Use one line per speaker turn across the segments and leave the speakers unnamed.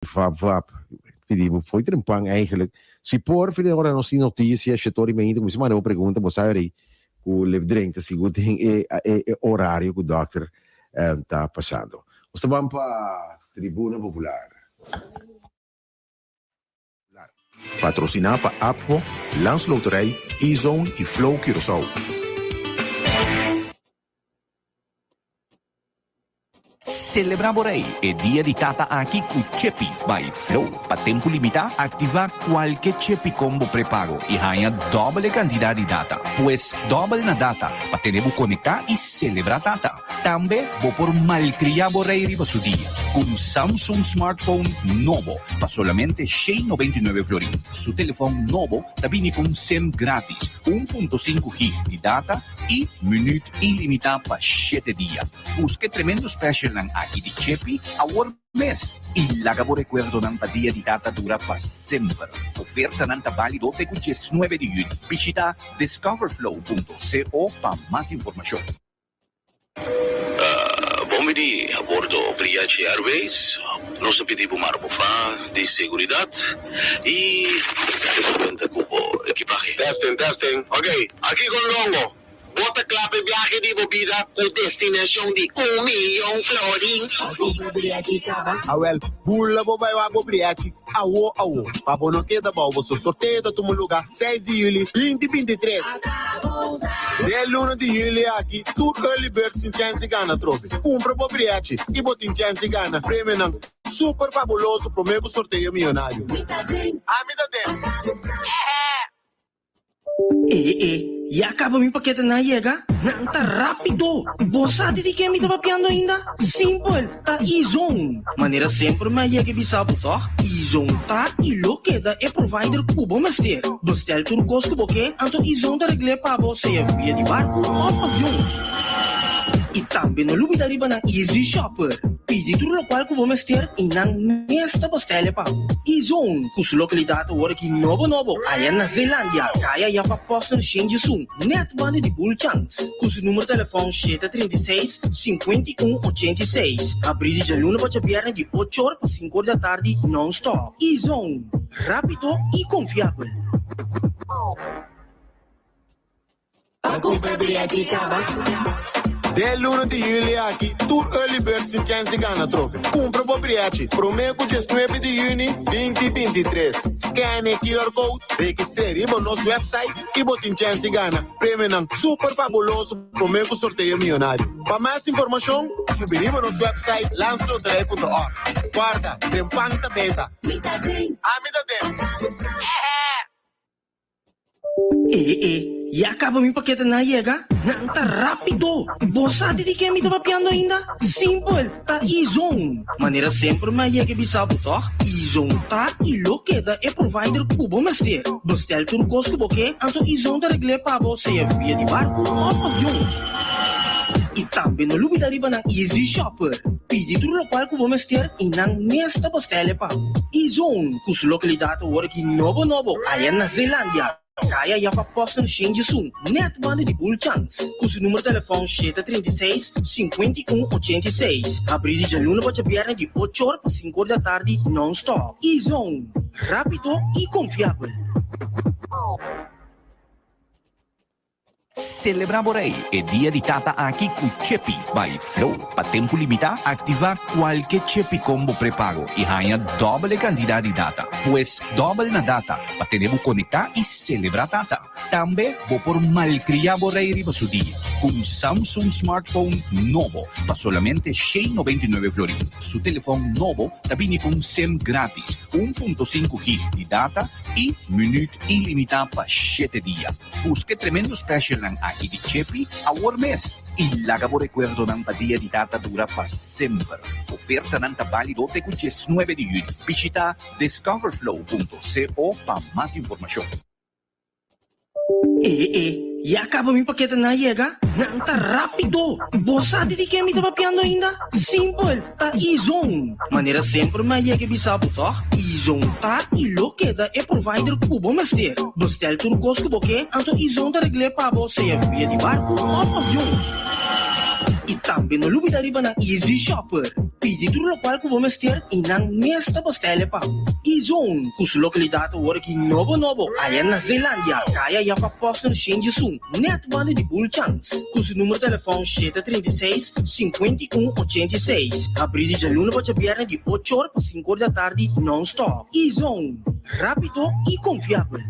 Vap vap pidi bo fo'i trempan eigenlijk si por fin ora nos tin noticia shetor y mainta cuminsa manda bo pregunta bo sa rey cu lip drink ta sigur den e e horario cu dokter ta pasando. Nos ta ban pa Tribuna Popular.
Patrociná pa APFO, Landsloterij, E-Zone y Flow Curaçao.
Selebrá bo rei e dia di tata aki ku Chepi by Flow. Pa tempu limitá, aktivá kualke Chepi Combo prepago i haña dòbel e kantidat di data. Pues dòbel na data pa tene bo konektá i selebrá tata. Tambe bo por malkriá bo rei riba su dia ku un Samsung smartphone nobo pa solamente shei noventa i nuebe florin. Su telefòn nobo ta bini ku un sim grátis, un punto sinku gig di data i minüt ilimitá pa shete dia. Buska e tremendo specialnan aki di Chepi awor mes i laga bo rekuerdonan pa Dia di Tata dura pa semper. Ofertanan ta bálido te ku diesnuebe di yüni. Bishita discoverflow punto co pa mas informashon.
Bon bini a bordo Briachi Airways. Nos ta pidi bo mara bo fa di seguridat i tene kuenta ku bo ekipahe.
Testing, testing. Ok, aki con Longo. Bo ta kla p'e biahe di bo bida ku destinashon di un miyon florin?
Awel, bula bo bai wak bo briachi awo awo, pa bo no keda bou boso sorteo ta tuma luga seis di juli binti 23. Den luna di juli aki tur early birds tin chèns di gana atrobe. Kumpra bo briachi i bo tin chèns di gana premionan super fabuloso promé ku sorteo miyonario. Ami ta den!
E e, ya kaba mi paketenan a yega? Nan ta rápido! Bo sa di di ken mi ta papiando ainda? Simpel, ta E-Zone! Manera semper mi a yega e bisa bo tòg? E-Zone ta i lo keda e provider ku bo mester. Bestel tur kos ku bo ke, anto E-Zone ta regl'é pa bo sea via di barku òf avion. I tambe no lubida riba nan Easy Shopper. Pidi tur lokual ku bo mester i nan mes ta bestel e pa bo. E-Zone, ku su lokalidat awor aki nobo nobo aya na Zeelandia, kaya Jaffa Posner Shenjisun, nèt banda di Bulchans. Ku su numero telefòn 736, 51 86. Habrí di djaluna pa djabièrnè di ocho or pa sinku or di atardi nòn-stòp. E-Zone, rápido i konfiabel.
Den luna di juli aki tur early birds tin chèns di gana trofe. Kumpra bo briachi promé ku diesnuebe di yüni binti 23. Scan e QR code, registr'é riba nos wèpsait i bo tin chèns di gana premionan super fabuloso promé ku sorteo miyonario. Pa mas informashon, subi riba nos wèpsait landsloterij punto org. Kòrda, trempan ta benta. Ami ta den!
E e, ya kaba mi paketenan a yega? Nan ta rápido! Bo sa di di ken mi ta papiando ainda? Simpel, ta E-Zone! Manera semper mi a yega e bisa bo tòg? E-Zone ta i lo keda e provider ku bo mester. Bestel tur kos ku bo ke, anto E-Zone ta regl'é pa bo sea via di barku òf avion. I tambe no lubida riba nan Easy Shopper. Pidi tur lokual ku bo mester i nan mes ta bestel e pa bo. E-Zone, ku su lokalidat awor aki nobo nobo aya na Zeelandia, kaya Jaffa Posner Shenjisun, nèt banda di Bulchans, ku su numero telefòn 736, 51 86. Habrí di djaluna pa djabièrnè di ocho or pa sinku or di atardi nòn-stòp. E-Zone, rápido i konfiabel.
Selebrá bo rei e dia di tata aki ku Chepi by Flow. Pa tempu limitá, aktivá kualke Chepi Combo prepago i haña dòbel e kantidat di data. Pues dòbel na data pa tene bo konektá i selebrá tata. Tambe bo por malkriá bo rei riba su dia ku un Samsung smartphone nobo pa solamente shei 99 florin. Su telefòn nobo ta bini ku un sim grátis, 1.5 gig di data i minüt ilimitá pa shete dia. Buska e tremendo specialnan aki di Chepi awor mes i laga bo rekuerdonan pa Dia di Tata dura pa semper. Ofertanan ta bálido te ku 19 di yüni. Bishita discoverflow punto co pa mas informashon.
E e, ya kaba mi paketenan a yega? Nan ta rápido! Bo sa di di ken mi ta papiando ainda? Simpel! Ta E-Zone! Manera semper mi a yega e bisa bo tòg? E-Zone ta i lo keda e provider ku bo mester. Bestel tur kos ku bo ke, anto E-Zone ta regl'é pa bo sea via di barku òf avion. I tambe no lubida riba nan Easy Shopper. Pidi tur lokual ku bo mester i nan mes ta bastèl'e pa bo. E-Zone, ku su lokalidat awor aki nobo nobo aya na Zeelandia, kaya Jaffa Posner Shenjesun, nèt banda di Bulchans, ku su numero telefòn 736, 51 86. Habrí di djaluna pa djabièrnè di ocho or pa sinku or di atardi nòn-stòp. E-Zone, rápido i konfiabel.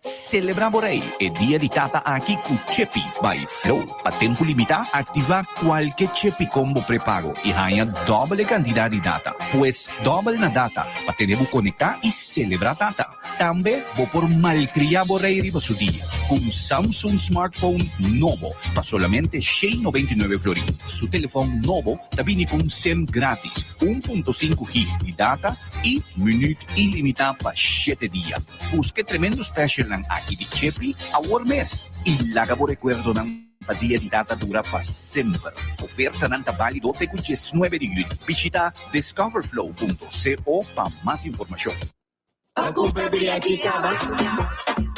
Selebrá bo Rei e dia di tata aki ku Chippy by Flow. Pa tempu limitá, aktivá kualke Chippy Combo prepago i haña dòbel e kantidat di data. Pues dòbel na data pa tene bo konektá i selebrá tata. Tambe bo por malkriá bo Rei riba su dia ku un Samsung smartphone nobo pa solamente shei 99 florin. Su telefòn nobo ta bini ku un sim grátis, 1.5 gig di data i minüt ilimitá pa shete dia. Buska e tremendo specialnan aki di Chepi awor mes y laga bo recuerdonan pa Dia di Tata dura pa semper. Ofertanan ta balido te cu 19 di juni. Bishita discoverflow punto co pa mas informacion.
Pa cumpra bileti caba.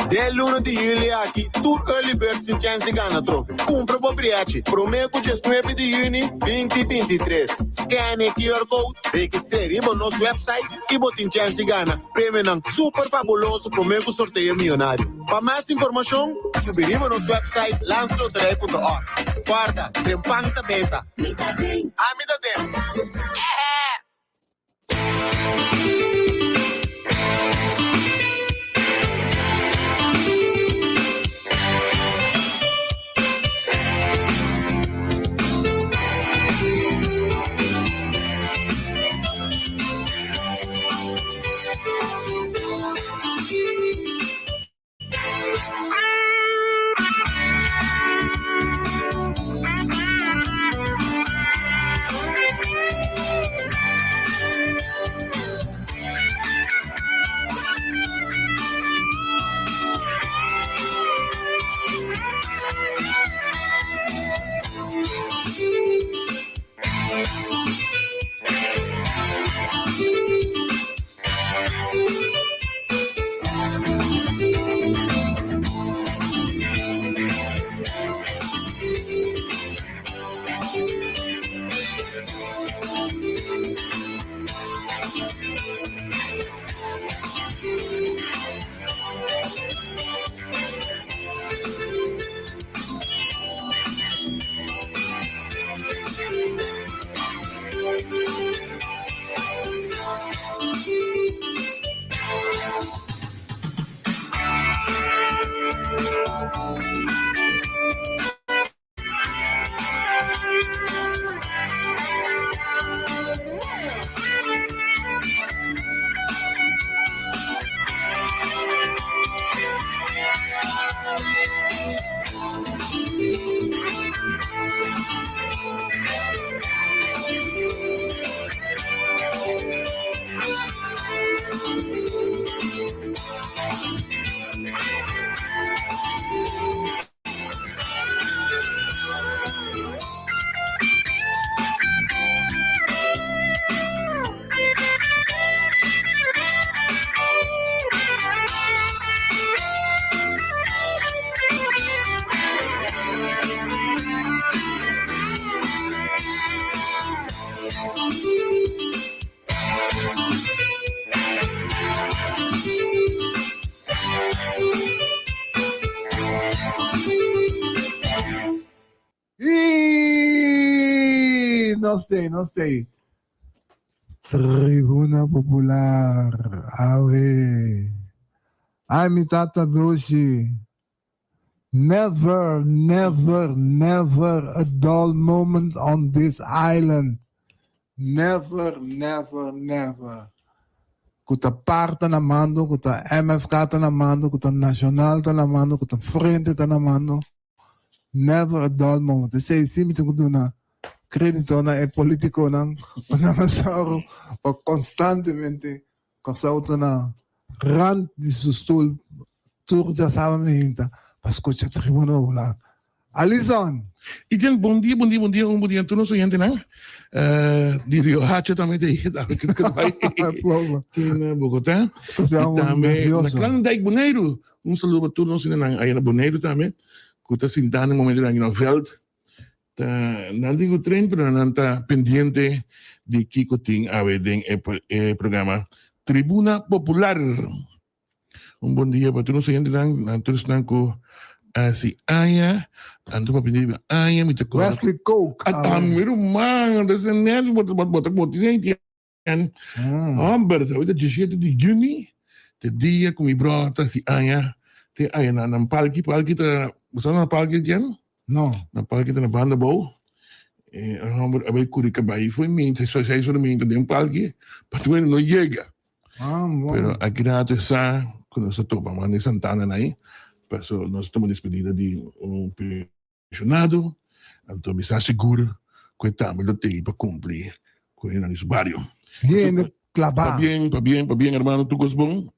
Den luna di juli aki tur early birds tin chens di gana trofe. Cumpra bo bileti prome cu 19 di juni 2023. Scan e QR code, registra riba nos website i bo tin chèns di gana premionan super fabuloso promé ku sorteo miyonario. Pa mas informashon, subi riba nos wèpsait landsloterij.org. Kòrda, trempan ta beta. Ami ta den!
Y nos t'ei, nos t'ei. Tribuna Popular, awe. Ai, mi tata dushi. Never, never, never a dull moment on this island. Never, never, never. Ku ta par ta na mando, ku ta MFK ta na mando, ku ta Nacional ta na mando, ku ta Frente ta na mando. Never a dull moment. Esei si mi tin ku duna kredito na e politikonan ku nan a sòru pa konstantemente Kòrsou ta na rand di su stul tur djasaba mi hinta pa skucha Tribuna Popular. Alison!
Etienne, bon dia, bon dia, bon dia, un bon dia tur nos oyentenan di Rio Hacha tambe ta ei, tambe ku ta bai tin Bogotá i tambe na Kralendijk Boneiru. Un saludo pa tur nos hendenan aya na Boneiru tambe ku ta sintá na e momentunan aki na vèlt. Ta nan tin ku train pero nan ta pendiente di kiko tin awe den e e programa Tribuna Popular. Un bon dia pa tur nos oyentenan, na tur esnan ku a hasi aña, anto pa pidi aña mi ta kòrda.
Wesley Kook.
Ata mi ruman, anto esei nèt bo ta bo ta bo tin eighty Homber, awe ta diesshete di juni, te dia ku mi bro ta hasi aña, te aña na nan palki, palki ta, bo sa na palki kian?
No.
Na palki ta na banda abou, e homber a bai kuri kabai foi minta, seis ora minta den palki, pa tur hende no yega.
Ah, bon.
Pero aki rato e sa ku nos ta topa man di Santana nai, paso nos tuma despedida di un pensionado, anto mi sa sigur ku e tambe lo tei pa kumpli ku e nan di su bario.
Hende klabá.
Pabien, pabien, pabien hermano, tur kos bon.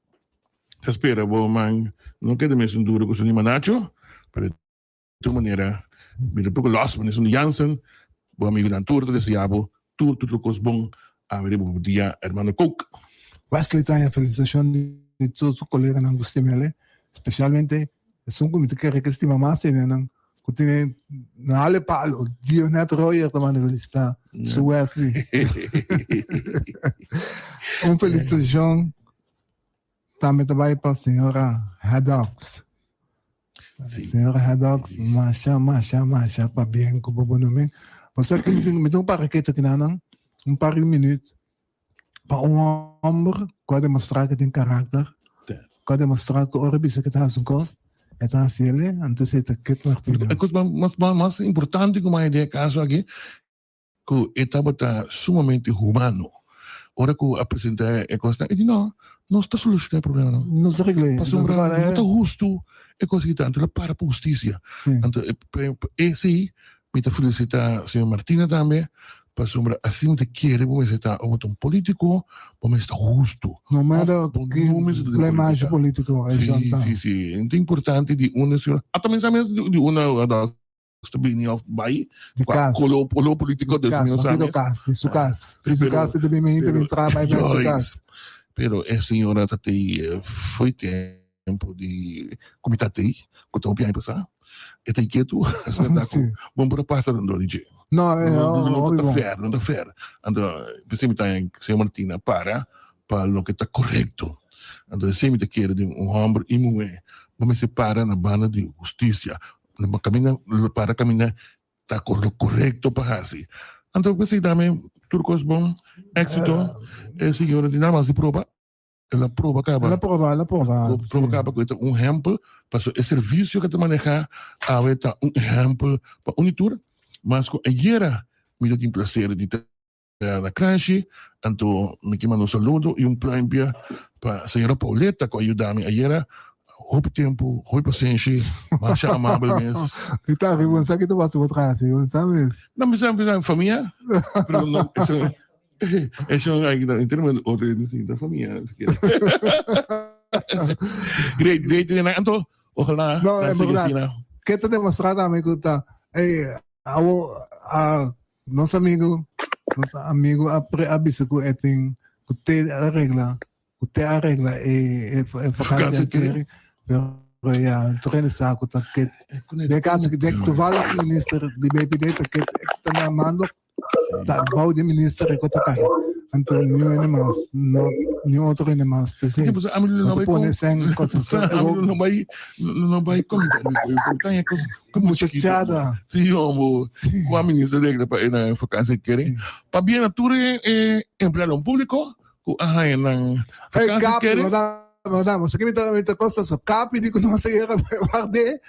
Ta spera bo man no keda mesun duro ku su ni manacho, pero Tur manera, mi ta poko los, manera Sony Jansen, bo amigunan tur ta desea bo tur tur tur kos bon awe riba bo dia, hermano Kook.
Wesley ta haña felisitashon di tur su koleganan ku stim'el, spesialmente esun ku mi ta kere ke stima mas tene nan ku tene na ale palo, Dionet Royer ta manda felisitá su Wesley. Un felisitashon tambe ta bai pa señora Haddox. Señor Haddox, masha, masha, masha pabien ku bo bonomen. Bo sa ki mi tin un par raketo kinanan, un par di minuut, pa un homber ku a demostrá ku tin karakter, ku a demostrá ku ora bisa ku e ta hasi un kos, e ta hasi el, anto esei ta Kit Martina.
E kos mas mas importante ku mi a haya den e kaso aki, ku e tabata sumamente humano. Ora ku a presentá e kosnan, e di, No, nos ta solushoná e problemanan.
Nos ta regl'é.
Pasobra no ta hustu e kos aki ta. Anto el a para pa hustisia. Anto esei mi ta felisitá señor Martina tambe, pasobra asina mi ta kere bo mester ta. Ora bo ta un polítiko, bo mester ta hustu.
No matter ki plemashi polítiko e ta.
Si, si, si. Ta importante di unda señor, ata mensá mes di unda. ta bini of bai
Di
qua
cas.
color color politico
Di
dus
cas,
mi no sa
partido
mes.
cas, di su cas. Di su
Pero
cas ta bin ta bin traha bai bai su
Joyce,
cas.
pero e señora ta tei foi tempo di cu mi ta tei cu ta hopi aña pasa e ta inquieto asina ta cu
Sí.
bon por a pasa rondor di dje.
No, eh,
No, no, no
hopi
ta
bon.
fair, no ta fair. Anto p'esei mi ta señor Martina para pa loke ta korekto. Anto esei mi ta kere di un hòmber i muhé bo mester para na banda di hustisia. Na kaminda lo para kaminda ta lo korekto pa hasi. Anto p'esei dame tur kos bon, éksito. E señora di nada mas di proba, el a proba kaba.
El a proba, el a proba.
Proba kaba ku e ta un ehèmpel, pasobra e servisio ku e ta manehá awe ta un ehèmpel pa un i tur. Mas ku ayera mi ta tin plaser di ta na Kranshi, anto mi ke manda un saludo i un pluimpje pa señora Pauleta ku a yuda mi ayera. Hopi tempu, hopi pasenshi, masha amabel mes.
Mi ta ri, bo sa ki ta pasa bo tras, bo sa mes.
No, mi sa, mi sa, famia. Pero no, eso, eso ay, no, entero otro ta famia. Great, great. Anto, ojalá.
No, en verdad. Ke ta demostra tambe ku ta, ey, awo, Nos amigo, nos amigo a pre a bisa ku e tin ku te a regla, ku te a regla e e e vakantie keri, pero ya tur hende sa ku ta ke den kaso ku den toevallig minister di BPD ta ke ta na mando ta bou di minister ku ta kai. Anto niun hende mas no niun otro hende mas ta si. No ta pone sen
No bai no bai
Muchachada.
Sí, hombo.
Sí.
Kua minister regla pa na vakantie kering. Pabia na tur e empleado público ku a haña nan
Hey,
vakantie
Capi,
kering.
madam, madam, você que me tá, me tá costa, so Capi di ku nos era guarde,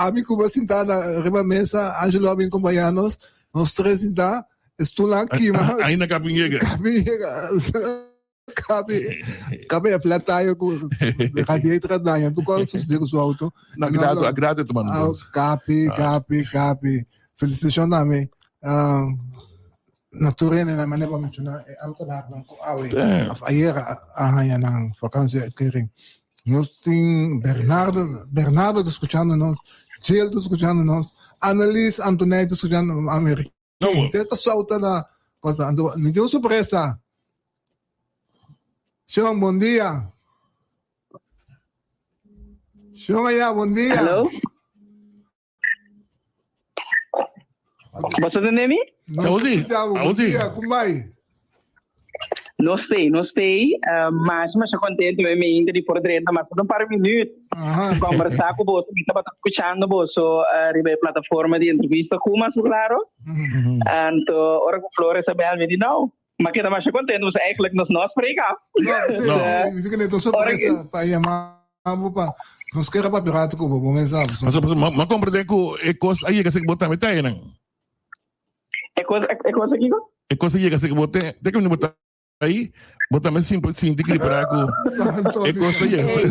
ami ku sinta na riba mesa, Angelo a bin compañarnos, nos tres sinta, stoel kima.
Ainda Capi llega.
Capi llega. Capi, capi e flat tire ku radiator a daña, tu kos sucedió ku su auto.
Na grado, a grado te mando.
Ah, Capi, Capi, Capi. Felicitacion tambe. Ah, na tur hende na manera pa menciona e ambtenaarnan ku awe of ayer a haña nan vakantie uitkering. Nos tin Bernardo, Bernardo ta skuchando nos, Jill ta skuchando nos, Annelies Antonij ta skuchando Amerika.
No,
Te ta solta na cosa. Anto, mi tin un sorpresa. Sean, bon dia. Sean allá, bon dia.
Hello. Boso tende mi?
Nos ta skucha bo. Bon dia, kon bai?
Nos stay, nos stay. Uh, mas masha contento me me inter di por drenta mas un par minuut. Conversar cu boso, mi tabata escuchando boso uh, riba e plataforma di entrevista cu mas claro. Anto ora cu Flores a bel mi di nou. Ma keda masha contento, dus eigenlijk nos no spreek af.
No, sí, no. Mi tin que sorpresa pa yama bo pa nos kera papia rato cu bo, bo mes sabe.
So. Ma, ma comprende cu e cos a yega se bo tambe ta nan.
E cos e cos kiko?
E cos a yega se bo te te que bo ta aí, bo tambe simple sinti gripara cu e cos ta yega.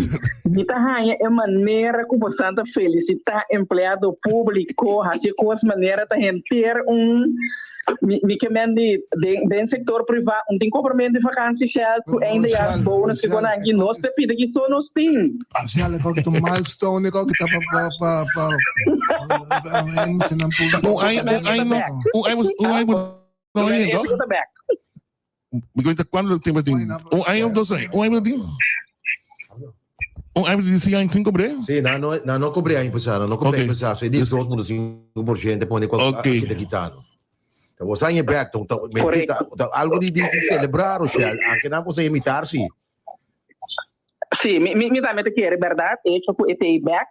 Mi ta haña e manera cu bo santa felicita empleado publico, haci cos manera ta henter un Mi, mi ke men di, den, den sector priva, un tin cobrament di vakantiegeld, ku eindejaars bonus, ku kon anki, nos te pidi ki so nos tin.
Rochelle, e kòke ta un milestone, e kòke ta pa, pa, pa, pa, pa, e muchanan público.
Un aña, un aña, no, un aña, un aña, no, aña, no. Mi cuenta cuánto tiempo tin? Un aña of dos aña? Un aña tin? Un aña tin sin aña sin cobré?
Sí, na no, na no cobré aña pasado, no cobré aña pasado. So, di 2.5% pone cual okay. Kita quitando. Ta vos aña back, ta, ta, ta, algo di, di celebrar, Rochelle, aunque na cosa imitar, sí.
Sí, mi, mi, mi también te quiere, verdad? Hecho ku e back,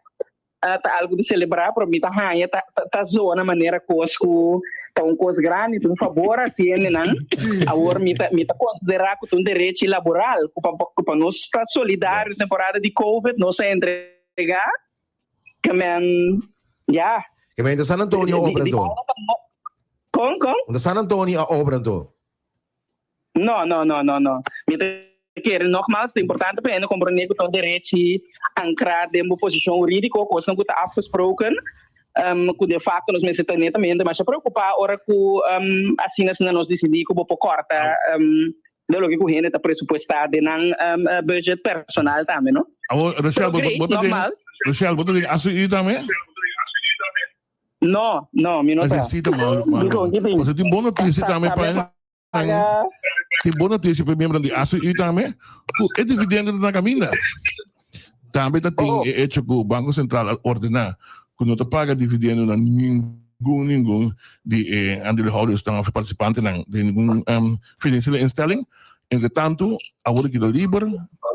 ta algu di selebrá, pero mi ta haña ta ta zona manera kos ku ta un kos grandi, ta un fabor hasi hendenan. Awor mi ta mi ta konsiderá ku ta un derechi laboral ku pa ku pa nos ta solidario temporada di covid nos a entregá ke men ya.
Ke men ta San Antonio a obra anto?
Kon kon?
Ta San Antonio a obra anto?
No, no, no, no, no. Mi ta kere nogmaals, ta importante pa hende komprondé ku ta un derechi ankrá den bo posishon hurídiko, kosnan ku ta afgesproken, um, ku de facto nos mester ta netamente masha preokupá ora ku um, asina asina nos disidí ku bo por kòrta um, de loke ku hende ta presupuestá den nan um, budget personal tambe, no?
Awor, Rochelle,
Pero
bo
great,
ta den,
nogmaals.
Rochelle, bo ta den ACU tambe?
No, no, mi no ta.
Necesita malo, malo.
Dikon, ki tin?
Pasobra tin bon noticia tambe pa
Paga.
Tin bon noticia pa e miembronan di ACU tambe, ku e dividendo ta na kaminda. Tambe ta tin e hecho ku Banko Sentral a ordená ku no ta paga dividendo na ningun ningun di e aandeelhoudersnan òf e partisipantenan den ningun financiële instelling. Entretantu, awor a keda liber,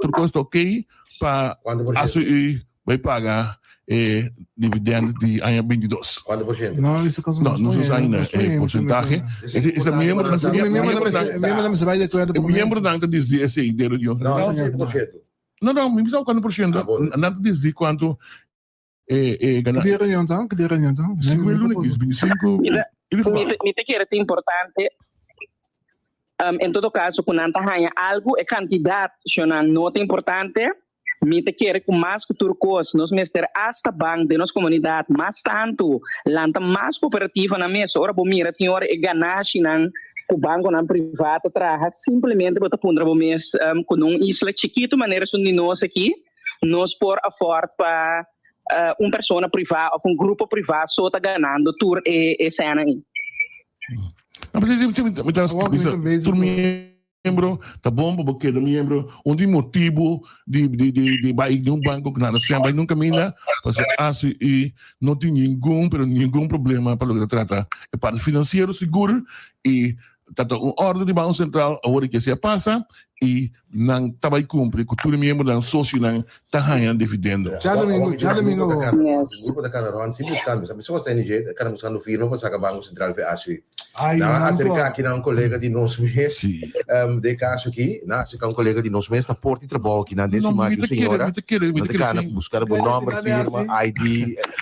tur kos ta oké pa ACU Bai paga e dividend di aña 22.
Cuanto por ciento?
No, ese caso
no, no se ainda e porcentahe. Ese ese miembro
nan miembro nan se bai de acuerdo.
E miembro nan ta disdi esei de reunion.
No, no, por ciento.
No, no, mi bisa cuanto por ciento. Nan ta disdi cuanto e e
gana. Ki dia reunion ta? Ki dia reunion ta?
Cinco e luna, 25.
Mi ta kere ta importante en todo caso cu nan ta haña algo, e cantidad nan no ta importante. Mi ta kere ku mas ku tur kos nos mester asta ban den nos komunidat mas tantu lanta mas kooperativanan mes. Ora bo mira tin ora e ganashinan ku bankonan privá ta traha simplemente bo ta puntra bo mes ku na un isla chikitu manera esun di nos aki nos por afòrt pa un persona privá òf un grupo privá so ta ganando tur e sènan ei.
Tur miembro ta bon pa bo keda miembro. Un di motibu di di di di bai di un banco ku nada sian bai nunka minda pasobra asi i no tin ningun pero ningun problema pa loke ta trata e parti finansiero sigur i ta ta un orde di Banco Sentral awor ke si a pasa i nan ta bai kumpli ku tur e miembronan sosionan ta haña dividendo.
Djadomingo, djadomingo.
Yes. Grupo ta kana rond sin buscando, mi sa SNG ta kana buscando firma pa saca Banco Central fe ACU.
Ay,
Nan a
man
acerca
por.
aki na un colega di nos mes,
Sí.
den caso aki, nan a acerca un colega di nos mes na porta di trabou aki nan den
No,
siman
mi
di un
ta kere,
señora,
mi ta kere, mi
nan
ta
ta
kere
kana
sí.
busca bo nomber, firma, ID,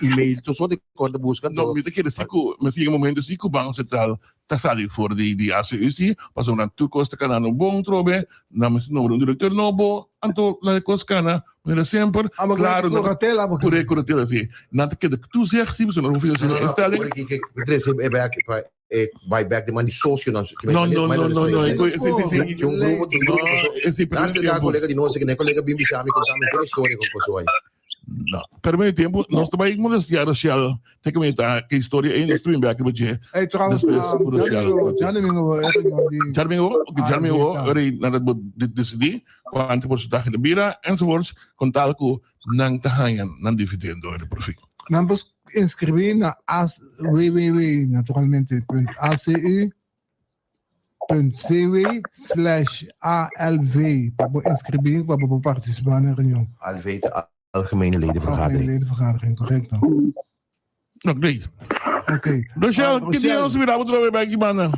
email, tur soort di cos ta busca,
No,
anto
mi ta kere sí cu, mi a yega momento sí cu Banco Central ta sali for di di ACUC pasobra nan tur kos ta kanando bon trobe, nan mester nombra un direktor nobo, anto laga e kos kana manera semper,
Amo ku
klaro nan
kuratela bo
kure kuratela si, nan ta keda toezicht si pasobra nan hopi
No, no, no,
instelling.
ora ki ke trese e bek pa e bai bek den man di sosionan
No, no, no, no, no, e si si si
Tin un grupo, tin un grupo,
no, e si
nan aserka kolega di nos, e kolega bin bisa mi konta mi tur historia kon pasó ai.
No, pero medio tempo nos ta bai molestia Rochelle te que ta que historia ei nos ta bin bek riba dje.
Ey trouwens,
Despues ku Rochelle.
djadomingo, djadomingo e reunion di
Djadomingo, ok, djadomingo
Ah,
ora ei nan ta bo decidí kuantu porsentahe ta bira enzovoorts kon tal ku nan ta haña nan dividendo ora por fin.
Nan por inscribí na www naturalmente punt acu punt cw slash alv pa bo inscribí pa bo por participá na e reunion.
ALV ta Algemene Ledenvergadering.
Algemene Ledenvergadering, correcto.
Ok.
Ok.
Rochelle, ki dia nos mira bo trobe bai ki banda?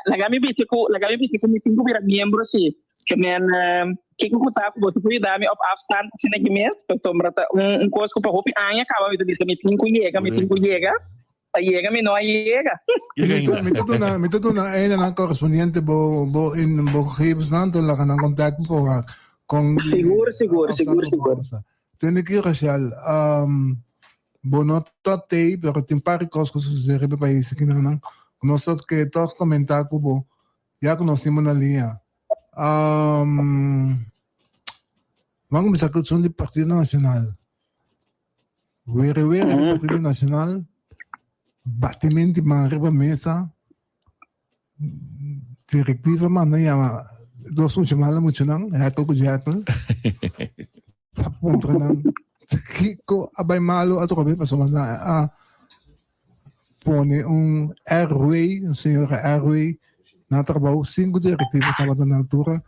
Laga mi bisa ku, laga mi bisa ku mi tin ku bira miembro si. Ke men kiko ku ta ku bo por yuda mi op afstand asina ki mes, pasobra ta un un kos ku pa hopi aña kaba mi ta bisa mi tin ku yega, mi tin ku yega. Ta yega mi no a yega.
Mi ta mi ta duna mi ta duna enanan korespondiente bo bo in bo gegevensnan to laga nan kontak bo pa wak kon di
Sigur, sigur,
afstand
sigur,
bo por
sigur.
pasa. Tende ki Rachel, bo no ta tei pero tin par di kos ku sucede riba e pais akinanan ku nos ta ke tòg komentá ku bo ya ku nos tin bo na liña. Ban kuminsá ku esun di Partido Nacional. Were were di Partido Nacional batimenti man riba mesa Directiva manda yama dos mucha mala muchanan, Hekel ku Jekel, pa puntra nan kiko a bai malo atrobe pasobra nan a pone un RW, un señora RW na trabou sin ku directiva tabata na altura,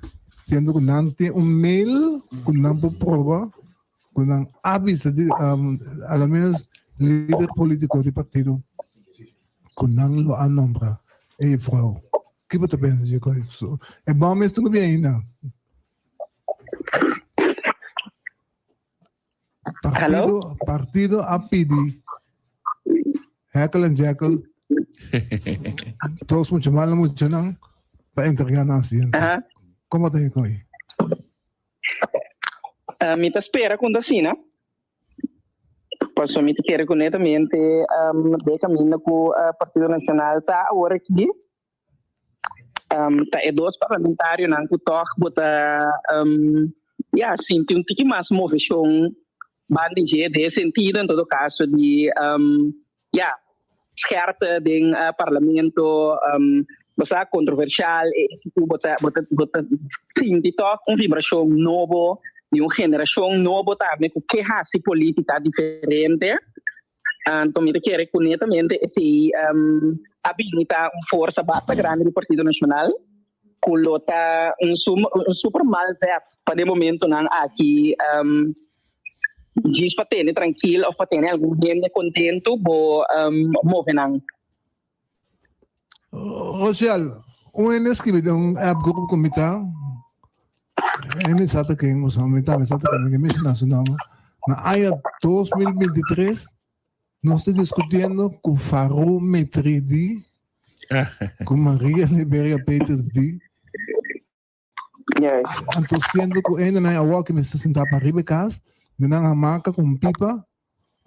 siendo ku nan tin un mail ku nan por proba ku nan a bisa di a lo menos lider politico di partido ku nan lo a nombra e juffrouw. Ki bo ta pensa dje kos? E bon mes ta ku bien ainda. Partido, partido a pidi Heckle en Jekyll dos mucha malo muchanan pa entrega nan asiento. Como ta e koi?
Mi ta spera ku ta asina. Pasobra mi ta kere ku netamente de kaminda ku Partido Nacional ta awor aki, ta e dos parlamentarionan ku tòg bo ta ya sinti un tiki mas moveshon banda di dje den e sentido en todo kaso di ya scherpte den parlamento, bo sa controversial e ku bo ta bo ta bo ta sinti tòg un vibrashon nobo di un generashon nobo tambe ku ke hasi politica diferente. Anto mi ta kere ku netamente esei a bini ta un forsa basta grandi di Partido Nacional ku lo ta un un super mal zet pa den momentonan aki. Djis pa tene trankil of pa tene algun hende kontentu bo move nan.
Rochelle, un hende skibi den un app group ku mi ta, e mi sa ta ken, pasobra mi tambe sa ta ken, mi ke menshona su nomber. Na aña 2023 nos ta diskutiendo ku Farou Metri di, ku Maria Liberia Peters di, Anto siendo ku hendenan awor ki mester sintá pa riba e kas, den nan hamaka ku un pipa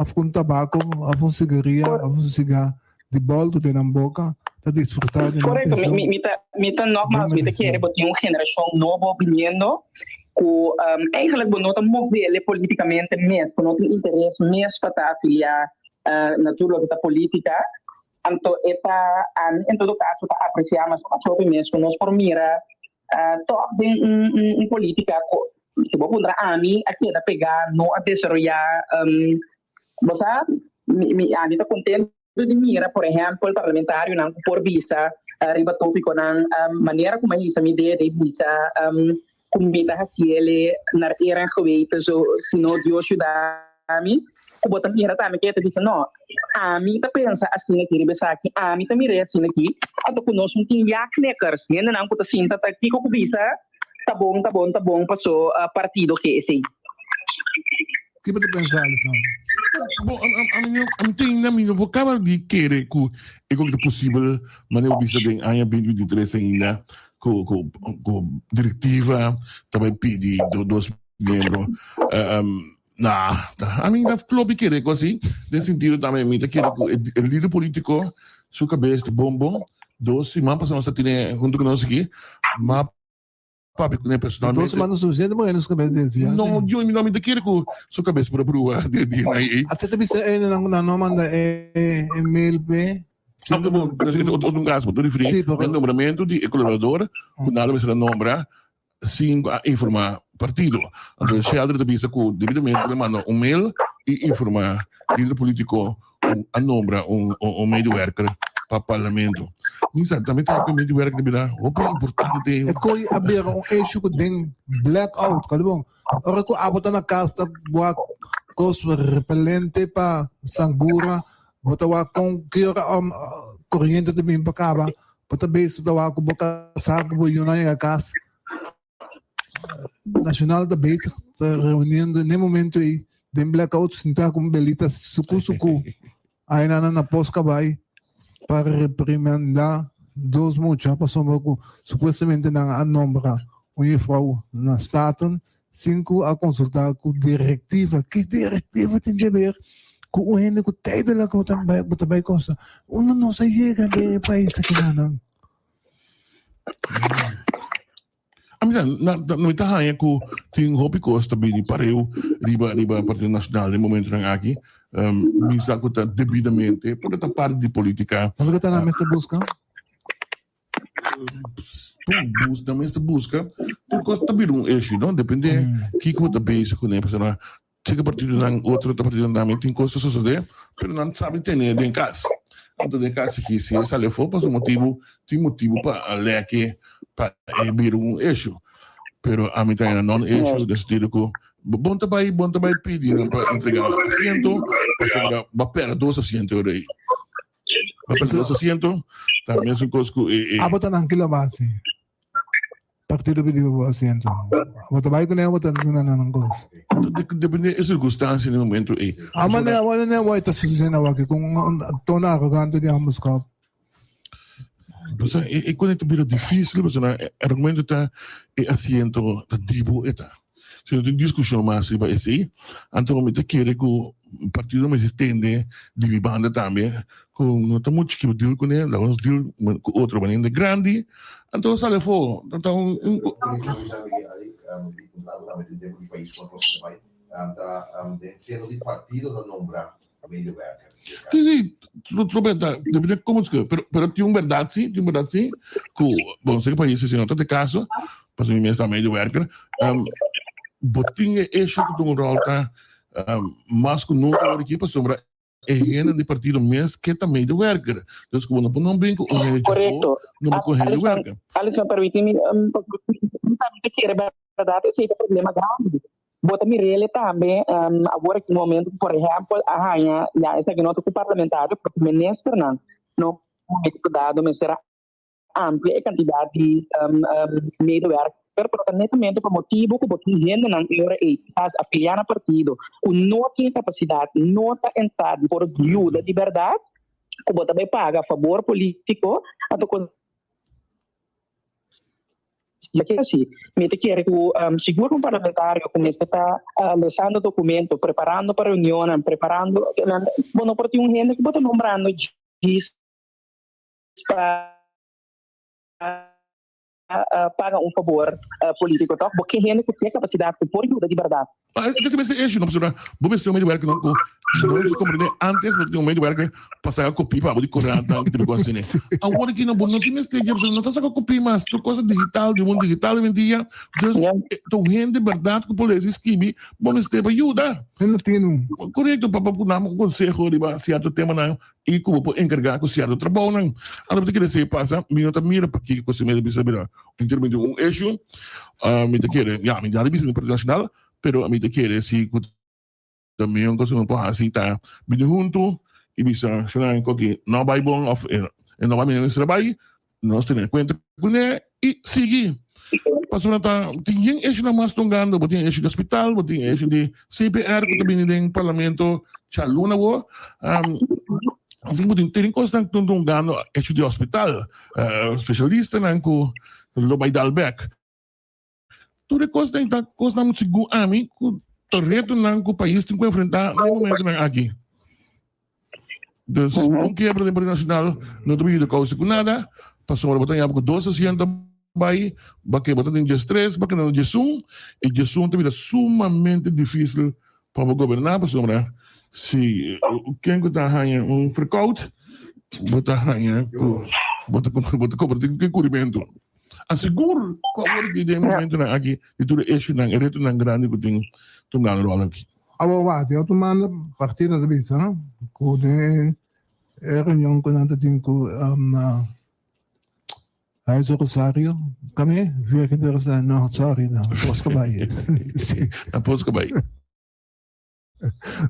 òf ku un tabako òf un sigaria òf un sigá di bòltu den nan boka ta disfrutá di nan
Korekto,
penshon
mi ta mi ta
den
nògmaals mi ta kere
meresido.
bo tin un generashon nobo biniendo ku eigenlijk bo no ta movele politikamente mes, ku no tin interes mes pa ta afiliá na tur loke ta politika. Anto e ta, ami en todo caso ta aprecia mas mas hopi mes cu nos por mira toch den un un politica cu si bo puntra ami a keda pega no a desaroya bo sa mi mi ami ta contento di mira por ehempel parlamentarionan cu por bisa riba topiconan manera cu mi a hisa mi dede y bisa cu mi ta haciele naar eer en geweten zo si no Dios yuda mi ku bo ta mira tambe ke ta bisa no, ami ta pensa asina aki riba esaki, ami ta mir'é asina aki, anto ku nos no tin ja-knikkers, hendenan ku ta sinta ta kiko ku bisa ta bon, ta bon, ta bon paso partido ke esei.
Ki bo ta pensa Alison?
Bo, ami no, ami tin na mi no por kaba di kere ku e kos ta posibel manera bo bisa den aña 2023 ainda ku ku ku direktiva ta bai pidi dos miembro. Nah, ami ta klopi kere ku asi, den sentido tambe mi ta kere ku e lider politiko su kabes ta bon bon. Dos siman pasa nos ta tene huntu ku nos aki, m'a papia kuné personalmente.
Dos siman ta sufisiente pa hende su kabes desvia?
No, yo no mi ta kere ku su kabes por a brua den dia nan ei.
Ate ta bisa hende nan ku nan no a manda e mail p'e?
Otro caso, bo ta referi na nombramentu di e colaborador ku nan lo mester a nombra sin a informa partido. Anto Sheldry ta bisa cu debidamente el a manda un mail. i informá lider polítiko ku a nombra un un medewerker pa parlamento. Mi sa tambe ta ku medewerker ta bira hopi importante.
E koi a bira un issue ku den blackout, kòrda bon? Ora ku abo ta na kas ta wak kos repelente pa sangura, bo ta wak kon ki ora koriente ta bin pa kaba, bo ta bezig ta wak ku bo kasá ku bo yunan yega kas. Nacional ta bezig ta reuniendo n'e momento ei den blackout sinta ku un belita suku suku aina nan na pos kabai pa reprimenda dos mucha pasobra ku supuestamente nan a nombra un jufrouw na Staten sin ku a konsulta ku direktiva. Ki direktiva tin ke ber ku un hende ku tijdelijk bo ta bo ta bai kosa? Unda nos a yega den e pais akinanan?
A mira, na, na, mi ta haña ku tin hopi kos ta bini pareu riba riba Partido Nacional den momentonan aki. Um, mi sa ku ta debidamente, pero ta parti di politika.
Mas ke ta nan mester buska?
Bon, bus, nan mester buska. Tur kos ta bira un issue, no? Depende kiko bo ta bezig kuné, pasobra Seke partidonan otro ta partidonan tambe tin kos ta sosode, pero nan sabi tene den kas. Anto den kas aki si e sali afó pa su motibu, tin motibu pa a leke pa e bira un issue. Pero ami ta haya non issue den sentido ku bon ta bai bon ta bai pidi nan pa entrega asiento pasobra bo a pèrdè dos asiento ora ei. Bo a pèrdè dos asiento ta mesun kos ku e.
Abo ta nan kila base. Partido pidi pa bo asiento. Bo ta bai kuné o bo ta duna nan nan kos?
Depende e sirkunstansia den momento ei.
A manera wou ne wou ta sucediendo awor aki ku un tono arogante di ambos kop.
Pasobra e kos ei ta bira dificil pasobra e argumento ta e asiento ta di bo e ta. Si no tin diskushon mas riba esei, anto mi ta kere ku partido mester tende di mi banda tambe ku no ta muchu ki bo deal kuné, laga nos deal ku otro manera grandi, anto nos sali afó. Ta un. Sí, sí, Robert, depende como es que, pero, pero tin un berdad sí, tin un berdad sí, ku, bon, sé que país si no ta te caso, pasobra mi mes ta medewerker, um, bo tin e issue ku ta un rol ta um, mas ku nunca awor aki, pasobra e hende di partido mes ke ta medewerker. Dus ku bo no por no bin ku un hende djafó,
Correcto.
no por ku un hende
Alison,
werker.
Alison, permitimi, um, mi tambe ta kere berdad esei ta problema grandi. Bo ta mir'el tambe awor aki momento ku por ehèmpel a haña ya esaki no ta ku parlamentario pero ku ministernan no momento dado mester a amplia e kantidat di medewerker pero ta netamente pa motibu ku bo tin hendenan e ora ei kisas afiliá na partido ku no tin e kapasidat no ta en staat di por yuda di bèrdat ku bo ta bai paga fabor polítiko anto ku Ya ke asi, mi ta kere ku sigur un parlamentario ku mester ta lesando documento, preparando pa reunionnan, preparando, bo no por tin un hende ku bo ta nombrando djis pa paga un fabor politico tok. Bo ke hende ku tin e kapasidat ku por yuda di bèrdat.
Esaki mester issue no pasobra bo mester un medewerker no ku nos comprende antes bo tin un medewerker pa saka kopi pa bo di korant nan tipo asina awor aki no bo no tin mester dje pasobra no ta saka kopi mas tur cosa digital di mundo digital hoy en dia dus ta un hende berdad ku por lesa i skibi bo mester pa yuda
No tin un.
Korekto pa pa duna un konseho riba sierto temanan i ku bo por enkargá ku sierto trabounan anto bo ta kere esei pasa mi no ta mira pakiko ku esei mester bisa bira En termino di un issue, mi ta kere, ya, mi ya ta bisa mi Partido Nacional, pero mi ta kere si ku ta mihó kos ku mi por hasi ta bini huntu i bisa shonnan koki no bai bon òf e no bai mester a bai, nos tene kuenta kuné i sigui. Pasobra ta tin yen issuenan mas tongando, bo tin e issue di hospital, bo tin e issue di CPR ku ta bini den parlamento djaluna awor, Así bo tin tin kosnan ku ta tongando issue di hospital. Specialistanan ku lo bai dal bek. Tur e kosnan ta kosnan segun ami ku ta retonan ku pais tin ku enfrentá na e momentonan aki. Dus un kiebra den Partido Nacional no ta yuda kousa ku nada, pasobra bo ta yama ku dos asiento bai, bo ke bo ta tin diestres, bo keda na diesun, i diesun ta bira sumamente difisil Pa bo goberná pasobra si ken ku ta haña un verkoud bo ta haña ku bo ta bo ta kobra tin kurimentu. A sigur ku awor aki den momentunan aki di tur e issuenan e retonan grandi ku tin tungando ròl aki.
Awor wak, di otro banda partido ta bisa ku den e reunion ku nan ta tin ku na Huize Rosario, kami Virgen de Rosario, no sorry, na Pos Cabay.
Na Pos Cabay.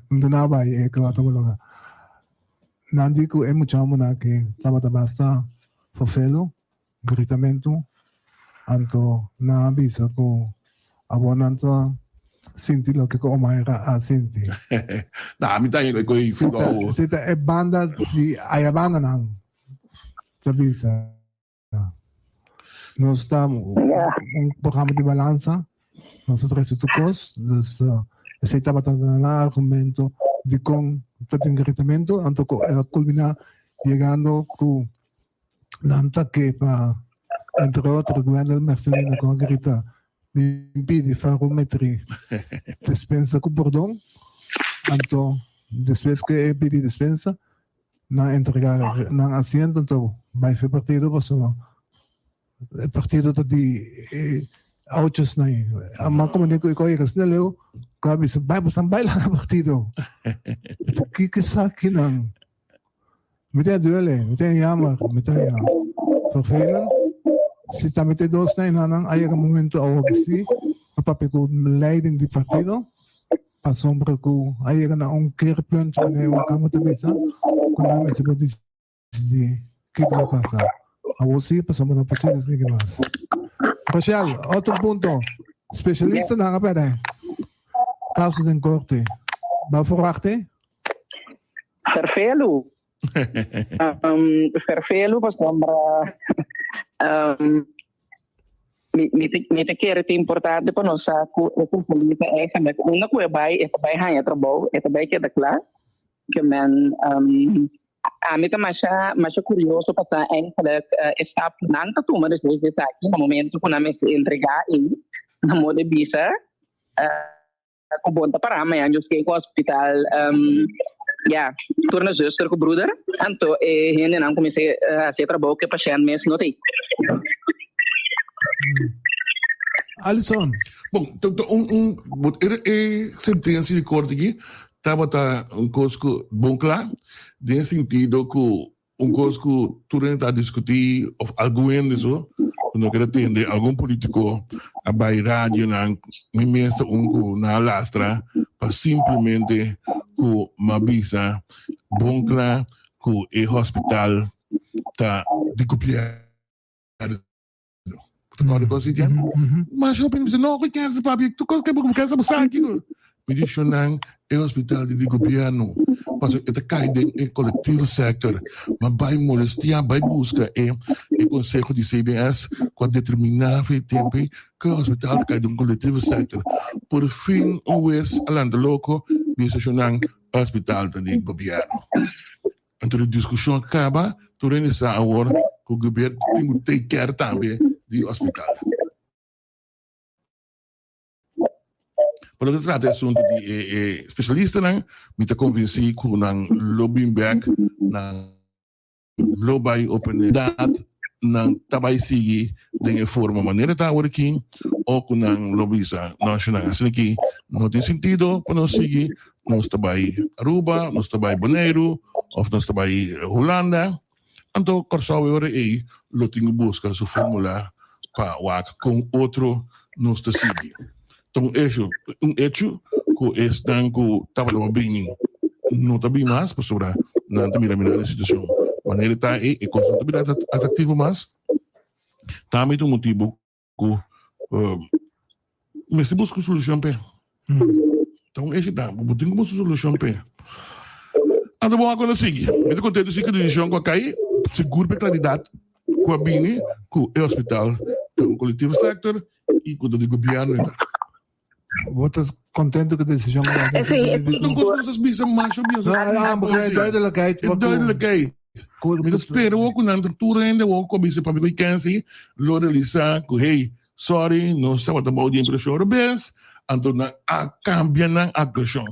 Nta na bai e klata baloga. Nan di ku e muchamonan aki tabata basta fervelo, gritamentu, anto nan a bisa ku awor nan ta sinti loke ku Omaira a sinti.
Na, mi ta yega ku e
Si ta, si ta e banda di ayabandanan ta bisa. Nos ta un programa di balansa, nos ta trese tur kos, dus esei tabata nan argumento dikon ta tin gritamentu, anto ku el a kulminá yegando ku nan ta ke pa entre otro Gwendel Mercelina ku a grita bin pidi Farometri despensa ku pordon, anto despues ku e pidi despensa Nan entrega nan asiento anto bai fe partido pasobra e partido ta di e auchos nan. Ma como di ku e koe asina leu ku a bisa bai bosan bai laga partido. Kiko esaki nan? Mi ta duele, mi ta jammer, mi ta vervelend. Si ta mete dos na nan a yega momento awor si a papia ku leiding di partido. Pasobra ku a yega na un keerpunt wanneer un kama ta bisa ku nan mester por disidí kiko lo pasa. Awor sí, pasobra no por sigui esaki mas. Rochelle, otro punto. Spesialistanan a pèrdè kaso den korte. Bo a ferwachté?
Ferfelu. Ferfelu pasobra Mi ta kere ta importante pa nos sa ku e futbolista eigenlijk unda ku e bai e ta bai haña trabou, e ta bai keda kla. Ke men ami ta masha masha kurioso pa sa eigenlijk e stap ku nan ta tuma despues di esaki na momento ku nan mester entregá ei na modo di bisa Ku bon ta pará mañan yo skei ku hospital ya tur na zuster ku bruder anto e hendenan kuminsá hasi e trabou ku e pashènt mes no ta ei.
Alison.
Bon, un un e sentensia di korte aki tabata un kos ku bon kla den sentido ku Un kos ku tur hende ta diskutí òf algun hende so ku no kere tende, algun polítiko a bai radionan, mi mes ta un ku nan a lastra pa simplemente ku m'a bisa bon kla ku e hospital ta di gobièrnu. Bo ta kòrda kos así? Masha hopi hende bisa, no, ku kènsa papia, tur kos ke bo kènsa bo sa kiko. Mi di shonnan e hospital di di gobièrnu, pasobra e ta kai den e kolektivo sector. Ma bai molestiá, bai buska e e konseho di CBS ku a determiná for e tempu ei ku e hospital ta kai den un kolektivo sector. Por fin un wes a lanta loko bisa shonnan e hospital ta di gobièrnu. Anto di diskushon a kaba, tur hende sa awor ku gobièrnu tin ku take care tambe di hospital. Pa loke ta trata e asuntu di e e spesialistanan, mi ta konvensí ku nan lo bin bèk, nan lo bai oportunidat, nan ta bai sigui den e forma manera ta awor aki o ku nan lo bisa no ashonan asina aki no tin sentido pa nos sigui, nos ta bai Aruba, nos ta bai Boneiru of nos ta bai Hulanda. Anto Kòrsou e ora ei lo tin ku buska su fórmula pa wak kon otro nos ta sigui. Ta un echo, un echo ku esnan ku tabata pa bini no ta bin mas pasobra nan ta mira mira e situashon manera ta ei e kos no ta bira atraktivo mas. Tambe ta un motibu ku mester buska un solushon p'e. Ta un eshi ta, bo tin ku buska un solushon p'e. Anto bo a sigui. Mi ta kontentu si ku desishon ku a kai, sigur p'e klaridat ku a bini ku e hospital ta un kolektivo sektor i ku ta di gobièrnu e ta.
Bo ta kontentu ku e desishon ku a
Esei e
Tur kos ku nos a bisa masha bieu.
No, ah, bo kere duidelijkheid.
E duidelijkheid. Mi ta spera wou ku nan ta tur hende wou ku a bisa papia ku Kenzie lo realisa ku hey, sorry, nos tabata bou di impreshon robes, anto nan a kambia nan aktuashon.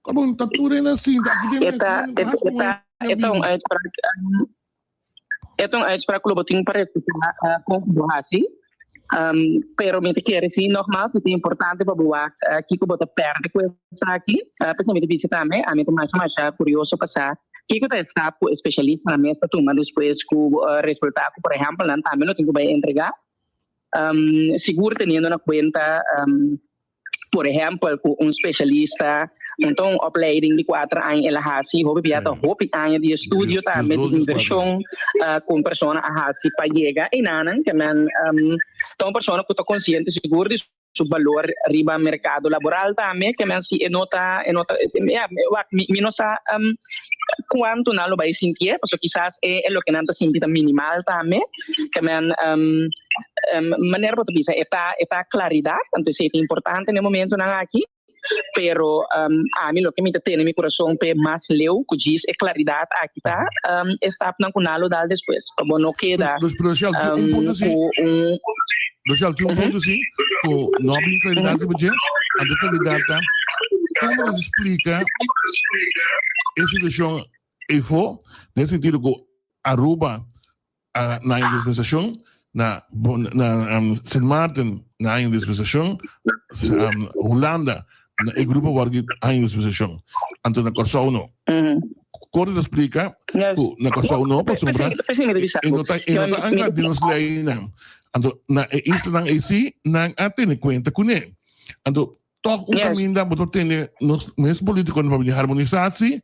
Kòm ta tur hende a sinta aki den
E ta e ta e ta un uitspraak e ta un uitspraak ku lo bo tin pa respetá kon ku bo hasi. Um, pero mi ta kere si nogmaals, mi ta importante pa bo wak uh, kiko bo ta perde ku esaki. Uh, pues mi ta bisa tambe, a mi ta masha masha curioso pa sa kiko ta e stap ku e specialista na mes ta tuma despues ku uh, resulta ku por ehempel nan tambe lo tin ku bai entrega. Um, sigur teniendo na cuenta um, por ehempel ku un specialista un ta un opleiding di kuater aña el a hasi hopi bia ta hopi aña di estudio tambe di inversion uh, ku un persona a hasi pa yega einanan ke men um, ta un persona ku ta consciente sigur di su balor riba mercado laboral tambe ke men si e no ta e no ta ja, wak, mi, mi no sa um, cuanto nan lo bai sintié paso kisas e, e loke nan ta sinti ta minimal tambe ke men um, Manera bo ta bisa e ta e ta claridad, anto esey ta importante na e momentonan aki, pero ami loke mi ta tene mi curason p'e mas leu cu djis e claridad aki ta e stapnan cu nan lo dal despues, pa bo no keda
cu un. Rochelle, tin un punto si cu no a bin claridad riba dje, anto e claridad ta como nos splica e situacion eyfo den sentido cu Aruba na aña dispensacion na na Sint Maarten na aña dispensacion Hulanda na e grupo word di aña dispensacion anto na Kòrsou no Corte ta splica ku na Kòrsou no pasobra e no ta e no ta anka den nos leynan anto na e islanan ei si nan a tene kuenta kuné anto tòg un kaminda bo ta tene nos mes politikonan pa bini harmonisatie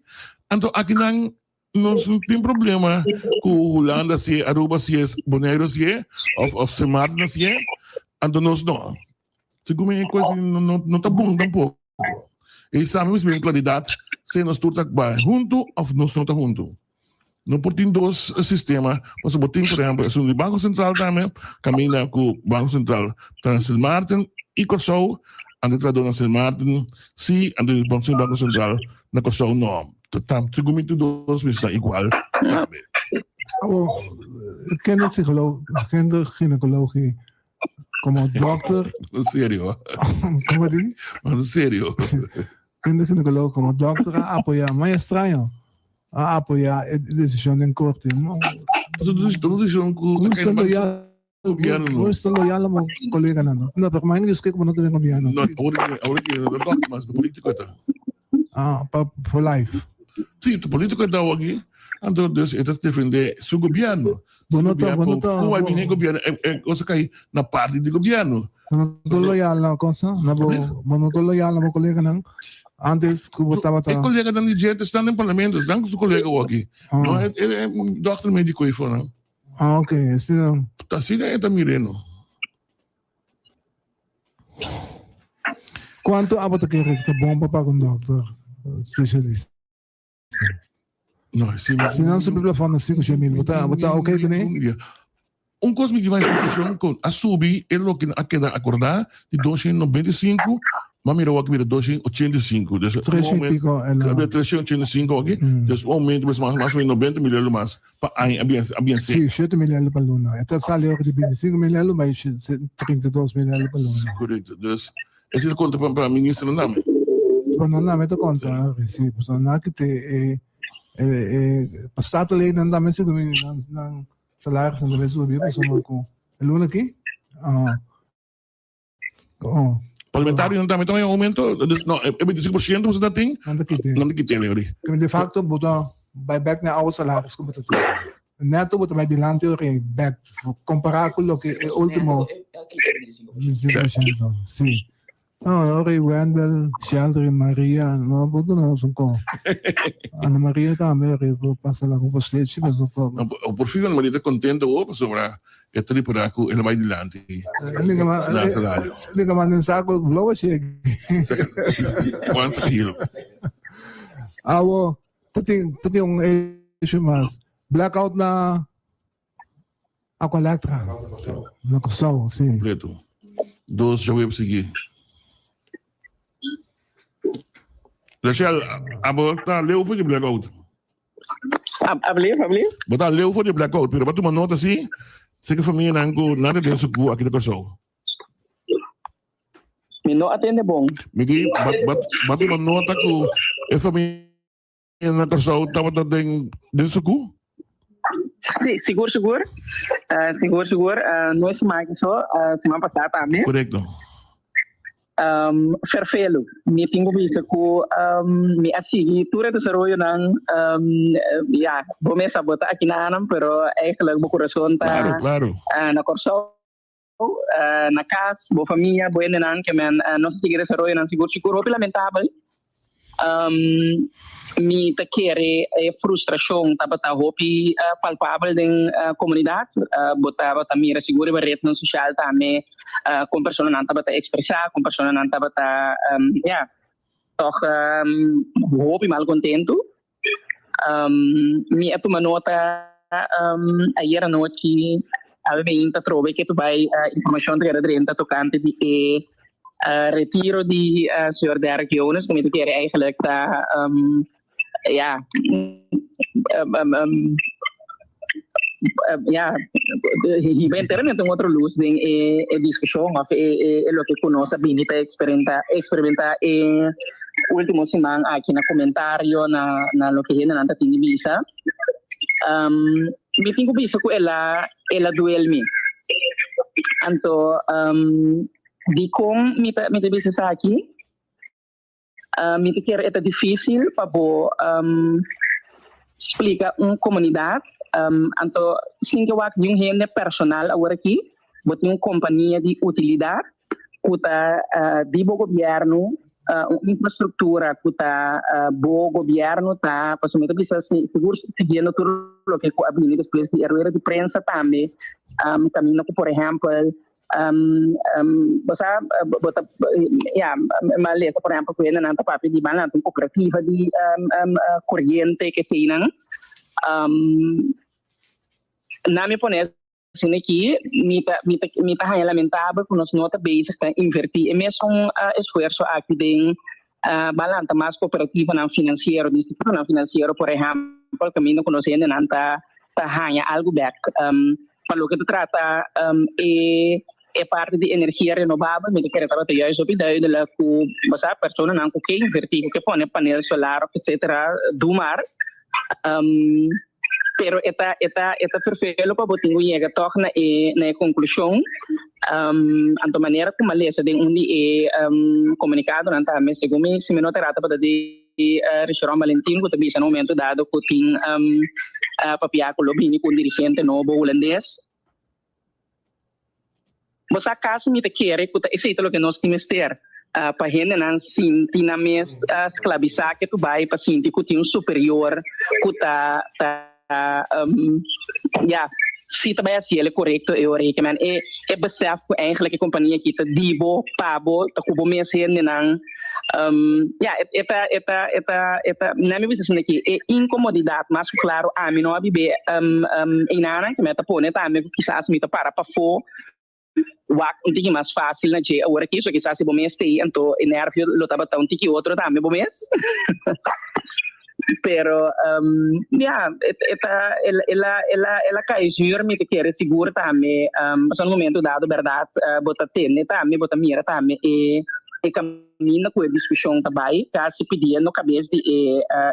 anto akinan Nos no tin problema ku Hulanda si e, Aruba si e, Boneiru si e, of of Sint Maarten si e, anto nos no. Segun mi e kos no no no ta bon tampoko. E esaki mester bin klaridat si nos tur ta bai huntu of nos no ta huntu. No por tin dos sistema, pasobra bo tin por ehempel esun di Banko Sentral tambe kaminda ku Banko Sentral ta na Sint Maarten i Kòrsou, anto e trahadó na Sint Maarten si, anto Banko Sentral na Kòrsou no. Ta segun mi tur dos mester ta igual tambe.
Awo, kinderpsycholoog, kindergynaecologie, como dokter.
Serio?
Como di?
Maar serio.
Kindergynaecoloog como dokter a apoya, maar extraño, a apoya e decision den corte.
Pasobra ta un decision cu
ta cay na
gobierno.
No esta loyal na bo coleganan. No, pero mañana Dios ke como no ta den gobierno.
No, awor ke awor ke no ta mas ta politico ta.
Ah, pa for life.
Si, ta politico ta awor aki. Anto dus e ta defende su gobierno.
Bo no ta, bo no ta.
Cu a bini gobierno, e e cosa cay na parti di gobierno.
Bo no ta loyal na cosa, na bo, bo no ta loyal na bo coleganan. Antes cu bo tabata.
E coleganan di dje ta stan den parlamento, stan cu su colega awor aki. No, e e dokter medico ei for nan.
Ah, ok, asina.
Ta asina e ta mir'é no.
Cuanto abo ta kere cu ta bon pa paga un dokter specialista?
No, si mi.
Si nan subi plafond na 500 mil, bo ta, bo ta ok cu ne?
Un cos mi duna explicacion cu a subi e loke a keda acorda di 295 Ma mira wak bira 285. Dus un
Tres y
aumento,
pico en la-
bira 385 aki. Dus un aumento pues mas mas o menos 90 mil euro mas pa aña a bien a bien
Sí,
ser.
7 mil euro pa luna. E ta sali ora di 25 mil euro, maar 32 mil euro pa luna.
Correcto. Dus ese ta conta pa pa ministernan tambe.
Pa nan tambe ta conta, sí. Pasobra nan a kita e e e pa statenleden tambe segun mi nan nan salarisnan tambe subi pasobra cu e luna aki ah. Oh.
Parlamentarionan tambe ta un aumento, dus no, e 25% bo ta tin,
Nan ta kite.
nan ta kite ori.
Kende de facto bo ta bai back na oude salaris ku bo ta tin. Netto bo ta bai dilanti ori back compara ku loke e ultimo 25%. Si. No, ori Wendel, Sheldry, Maria, no bo duna nos un ko. Ana Maria tambe ori bo pasa la ku bo stechi paso ko.
No, por fin Ana Maria ta contento awor pasobra E ta ripará ku el a bai dilanti na salario.
Liga manda un saco blow shake.
Cuanto kilo?
Awo, ta tin, ta tin un issue mas. Blackout na Aqualectra. Na Kòrsou, si.
Completo. Dos djaweps sigui. Rachel, abo ta leu for di blackout?
Abli, abli.
Bo ta leu for di blackout, pero bo tuma nota si, si ke famianan ku nan ta den suku aki na Kòrsou.
Mi no a tende bon.
Mi di, bo tuma nota ku e famia na Kòrsou tabata den den suku?
Sí, sigur sigur. Uh, sigur sigur. Uh, no e siman aki so, uh, siman pasá tambe.
Korekto.
Um, ferfelu. Mi tin ku bisa ku um, mi a sigui tur e desaroyonan. Um, ja, bo mes a bota aki na Arnhem, pero eigenlijk bo kurason ta
Claro, claro.
Uh, na Kòrsou, uh, na kas, bo famia, bo hendenan, ke men uh, nos a sigui desaroyonan sigur sigur hopi lamentabel. Um, mi ta kere e frustrashon tabata hopi uh, palpabel den uh, komunidat. Uh, bo tabata mira sigur riba rednan sosial tambe uh, kon personanan tabata ekspresá, kon personanan tabata um, ja, tòg um, hopi malkontentu. Um, mi a tuma nota um, ayer anochi, awe meinta trobe ke tu bai uh, informashon ta keda drenta tokante di e uh, retiro di uh, señor Derek Jonas, ku mi ta kere eigenlijk ta um, ja, um, um, um, ja, hiba enteramente un otro luz den e, e discusión of e, e, e loke ku nos a bini ta experimenta, experimenta e último siman aki na comentario na, na loke hendenan ta tin di bisa. Um, mi tin ku bisa ku el a, el a duel mi. Anto, um, dikon mi ta, mi ta bisa esaki? Mi ta kere e ta difícil pa bo splika un komunidat, anto sin ke wak niun hende personal awor aki, bo tin un kompania di utilidat ku ta di bo gobièrnu, un infrastruktura ku ta bo gobièrnu ta, pasobra mi ta bisa sigur siguiendo tur loke ku a bini despues di e rueda di prensa tambe, kaminda ku por ehèmpel Um, um, bo sa, bo ta, ja, ma lesa, por ejemplo, ku nan ta papia di ban un cooperativa di um, um, uh, corriente ke seinan. Um, na mi pone asina aki, mi ta, mi ta, mi ta haña lamentabel ku nos no ta bezig ta invertí e mesun uh, esfuerso aki den uh, ban lanta mas cooperativanan financiero, di institutonan financiero, por ejemplo, kaminda ku nos hendenan ta, ta haña algu bek. Um, Pa loke ta trata e e parti di energia renovabel, mi ta kere tabata juist hopi duidelijk ku bo sa personanan ku ke invertí, ku ke pone panel solar of etcetera, doe maar. Pero e ta e ta e ta vervelo pa bo tin ku yega tòg na e na e konklushon. Anto manera ku mi a lesa den un di e komunikadonan tambe, segun mi si mi no ta erá tabata di Richeron Valentin ku ta bisa na momento dado ku tin papia ku lo bini ku un dirigente nobo hulandes. Bo sa kasi mi ta kere ku ta esei ta loke nos tin mester pa hendenan sinti nan mes sklabisá ke tu bai pa sinti ku tin un superior ku ta ta ya si ta bai hasi el e korekto e ora ei ke men e e besef ku eigenlijk e kompania aki ta di bo pa bo ta ku bo mes hendenan ya e ta e ta e ta e ta nan mi bisa asina aki e inkomodidat mas ku klaro ami no a bib'é einanan ke mi a ta pone tambe ku kisas mi ta para pafó wak un tiki mas fácil na dje awor aki, so kisas si bo mes t'ei anto e nervio lo tabata un tiki otro tambe bo mes. Pero ya, e ta el a el a el a kai zuur mi ta kere sigur tambe, pasobra un momento dado bèrdat bo ta tende tambe, bo ta mira tambe e e kaminda ku e diskushon ta bai, kasi pidiendo kabes di e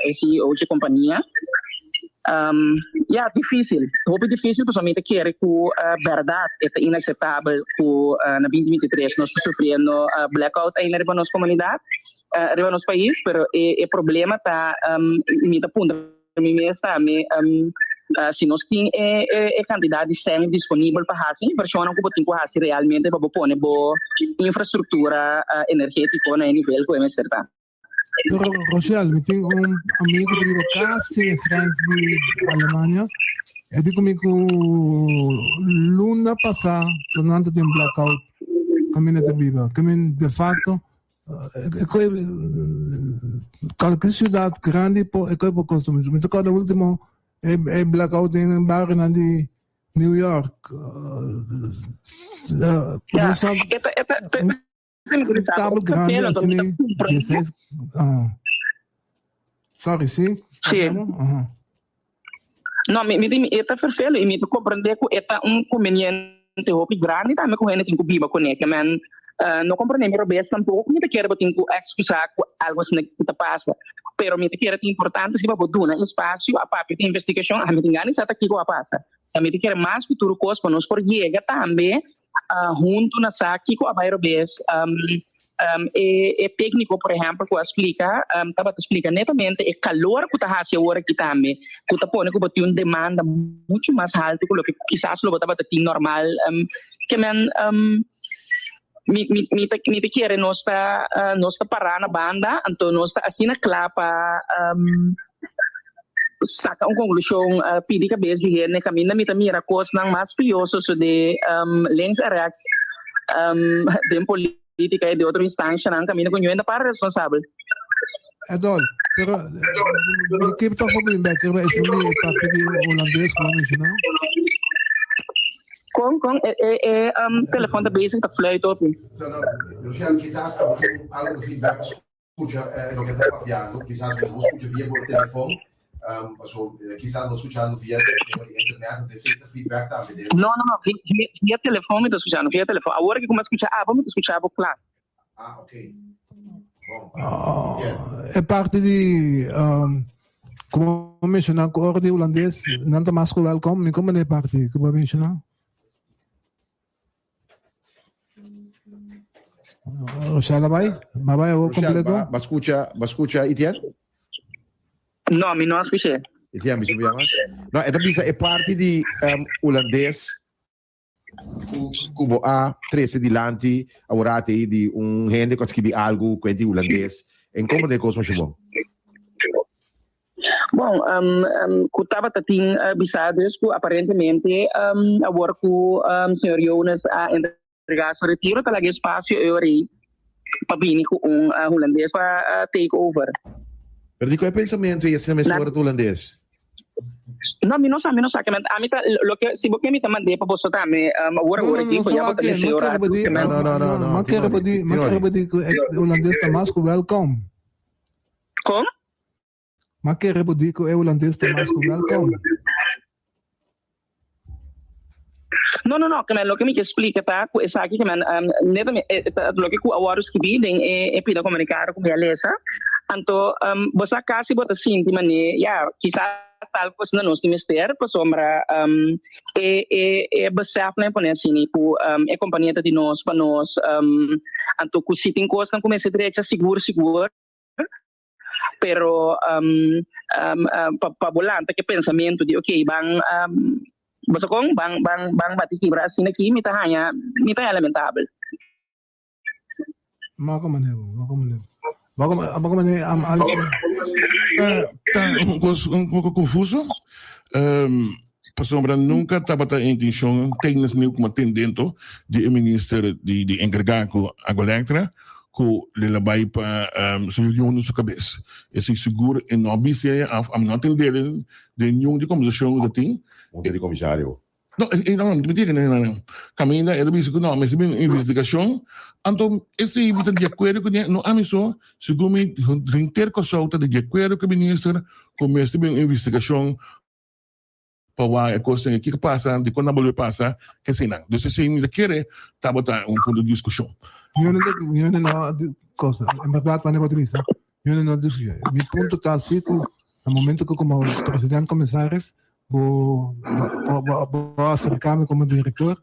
e CEO dje kompania. Ya, difícil, hopi difícil pasobra mi ta kere ku bèrdat e ta inakseptabel ku na binti binti tres nos ta sufriendo blackout ainda riba nos komunidat, riba nos pais, pero e problema ta i mi ta puntra mi mes tambe si nos tin e kantidat di sèn disponibel pa hasi invershonnan ku bo tin ku hasi realmente pa bo pone bo infrastruktura energétiko na e nivel ku e mester ta.
Pero Rochelle, mi tin un amigo ku ta biba kasi na grens di Alemania. E di ku mi ku luna pasá nan ta tin blackout kaminda ta biba. Ke men de facto e koe kalke siudat grandi por e koe por konsumi. Mi ta kòrda ultimo e blackout den barionan di New York.
Ja,
Un kabel grandi asina 16 ah. Sorry, sí?
Sí.
Aha.
No, mi, mi, mi, e ta vervelen i mi ta comprende ku e ta un conveniente hopi grandi tambe ku hende tin ku biba kuné. Ke men, No komprendé mi robes tampoko ku mi ta kere bo tin ku ekskusá ku algu asina ku ta pasa, pero mi ta kere ta importante si pa bo duna espasio a papia di investigashon, ami tin gana di sa ta kiko a pasa. Mi ta kere mas ku tur kos pa nos por yega tambe huntu na sa kiko a bai robes. E e tékniko por ehèmpel ku a splika tabata splika netamente e kalor ku ta hasi awor aki tambe ku ta pone ku bo tin un demanda muchu mas haltu ku loke kisas lo bo tabata tin normal. Ke men mi mi mi ta mi ta kere nos ta nos ta pará na banda anto nos ta asina kla pa saka un konklushon pidi kabes di hende kaminda mi ta mira kosnan mas pió sosodé links en rechts den politika i den otro instanshanan kaminda ku ñuenda para responsabel.
Edol, pero mi kier toch pa bin bek riba esun di e parti di Holandes ku bo a menshoná.
Kon, kon, e e e telefon ta bezig ta fluit hopi.
Rochelle, kisas abo tin algo di feedback pa scucha loke ta papiando, kisas bo scucha via bo telefon, paso kisas bo scuchando via sistema di internet, entonces esey ta feedback tambe den.
No, no, no, via telefon mi ta scuchando, via telefon. Awor cu mi a scucha abo, mi ta scucha abo cla.
Ah, ok. Bon.
E parti di como menciona cu ora di Hulandes nan ta mas cu welkom, mi como e parti cu bo a menciona? Rochelle bai? Ba bai awor completo?
Ba scucha, ba scucha Etienne?
No, mi no a scuché.
Etienne, mi subi mas. No, e ta bisa e parti di um, Hulandes ku, ku bo a trece dilanti aworati ei di un hende ku a skibi algu kuenti Hulandes. En como de kos masha bon?
Bon, um, um, ku tabata tin uh, bisa dus ku aparentemente um, awor ku um, señor Jonas a entrega su retiro ta laga espacio e ora ei pa bini ku un uh, hulandes pa uh, take over.
Pero di ku e pensamentu ei asina mes ora ta hulandes?
No, mi no sa, mi no sa. Ke men, ami ta, loke, si bo ke mi ta mand'é pa boso tambe, um, awor
No,
awor
no,
aki,
no,
ku ya bo ta
ke,
deseo
ma kere
rato,
bo di,
ke men.
No, no, no, no,
ma
tin
kere bo
ori,
di, ma
tin
kere
ori.
bo di ku e hulandes ta mas ku welkom.
Kon?
Ma kere bo di ku e hulandes ta mas ku welkom?
No, no, no, ke men loke mi ke splika ta ku esaki ke men netamente ta loke ku a wòrdu skibí den e e pida komunikado ku mi a lesa. Anto bo sa kasi bo ta sinti manera, ya, kisas tal ku asina nos tin mester pasobra e e e besef nan e pone asina ku e kompania ta di nos pa nos, anto ku si tin kosnan ku mester drecha sigur sigur. Pero um, um, um, pa, pa bo lanta ke pensamiento di ok, ban um, bo sa kon, ban, ban, ban bati kibra asina aki, mi ta haña, mi ta haña lamentabel.
Mako mané bo, mako mané. Mako, mako mané am Alex.
Ta, ta un kos un poko konfuso. Um, pasobra nunka tabata e intenshon tèknis niu kuma ten dentro di e minister di di enkargá ku Aqualectra ku el a bai pa señor Jonas su kabes. Esei sigur e no a bisa e af, ami no a tendé den niun di kombersashon ku ta tin.
Hunta di komisario.
No, e no, mi tin no, kaminda el a bisa ku no, mester bin un investigashon, anto esei mi ta di akuerdo ku no ami so, segun mi henter Kòrsou ta di akuerdo ku e minister ku mester bin un investigashon pa wak e kosnan e kiko pasa, dikon nan bolbe pasa, keseinan. Dus esei mi ta kere tabata un punto di diskushon.
Yone ta, yone no cosa, en berdad wanneer bo ta bisa, yone no diskushon. Mi punto ta si ku na momento ku komo president commissaris bo bo bo bo aserka mi komo direktor,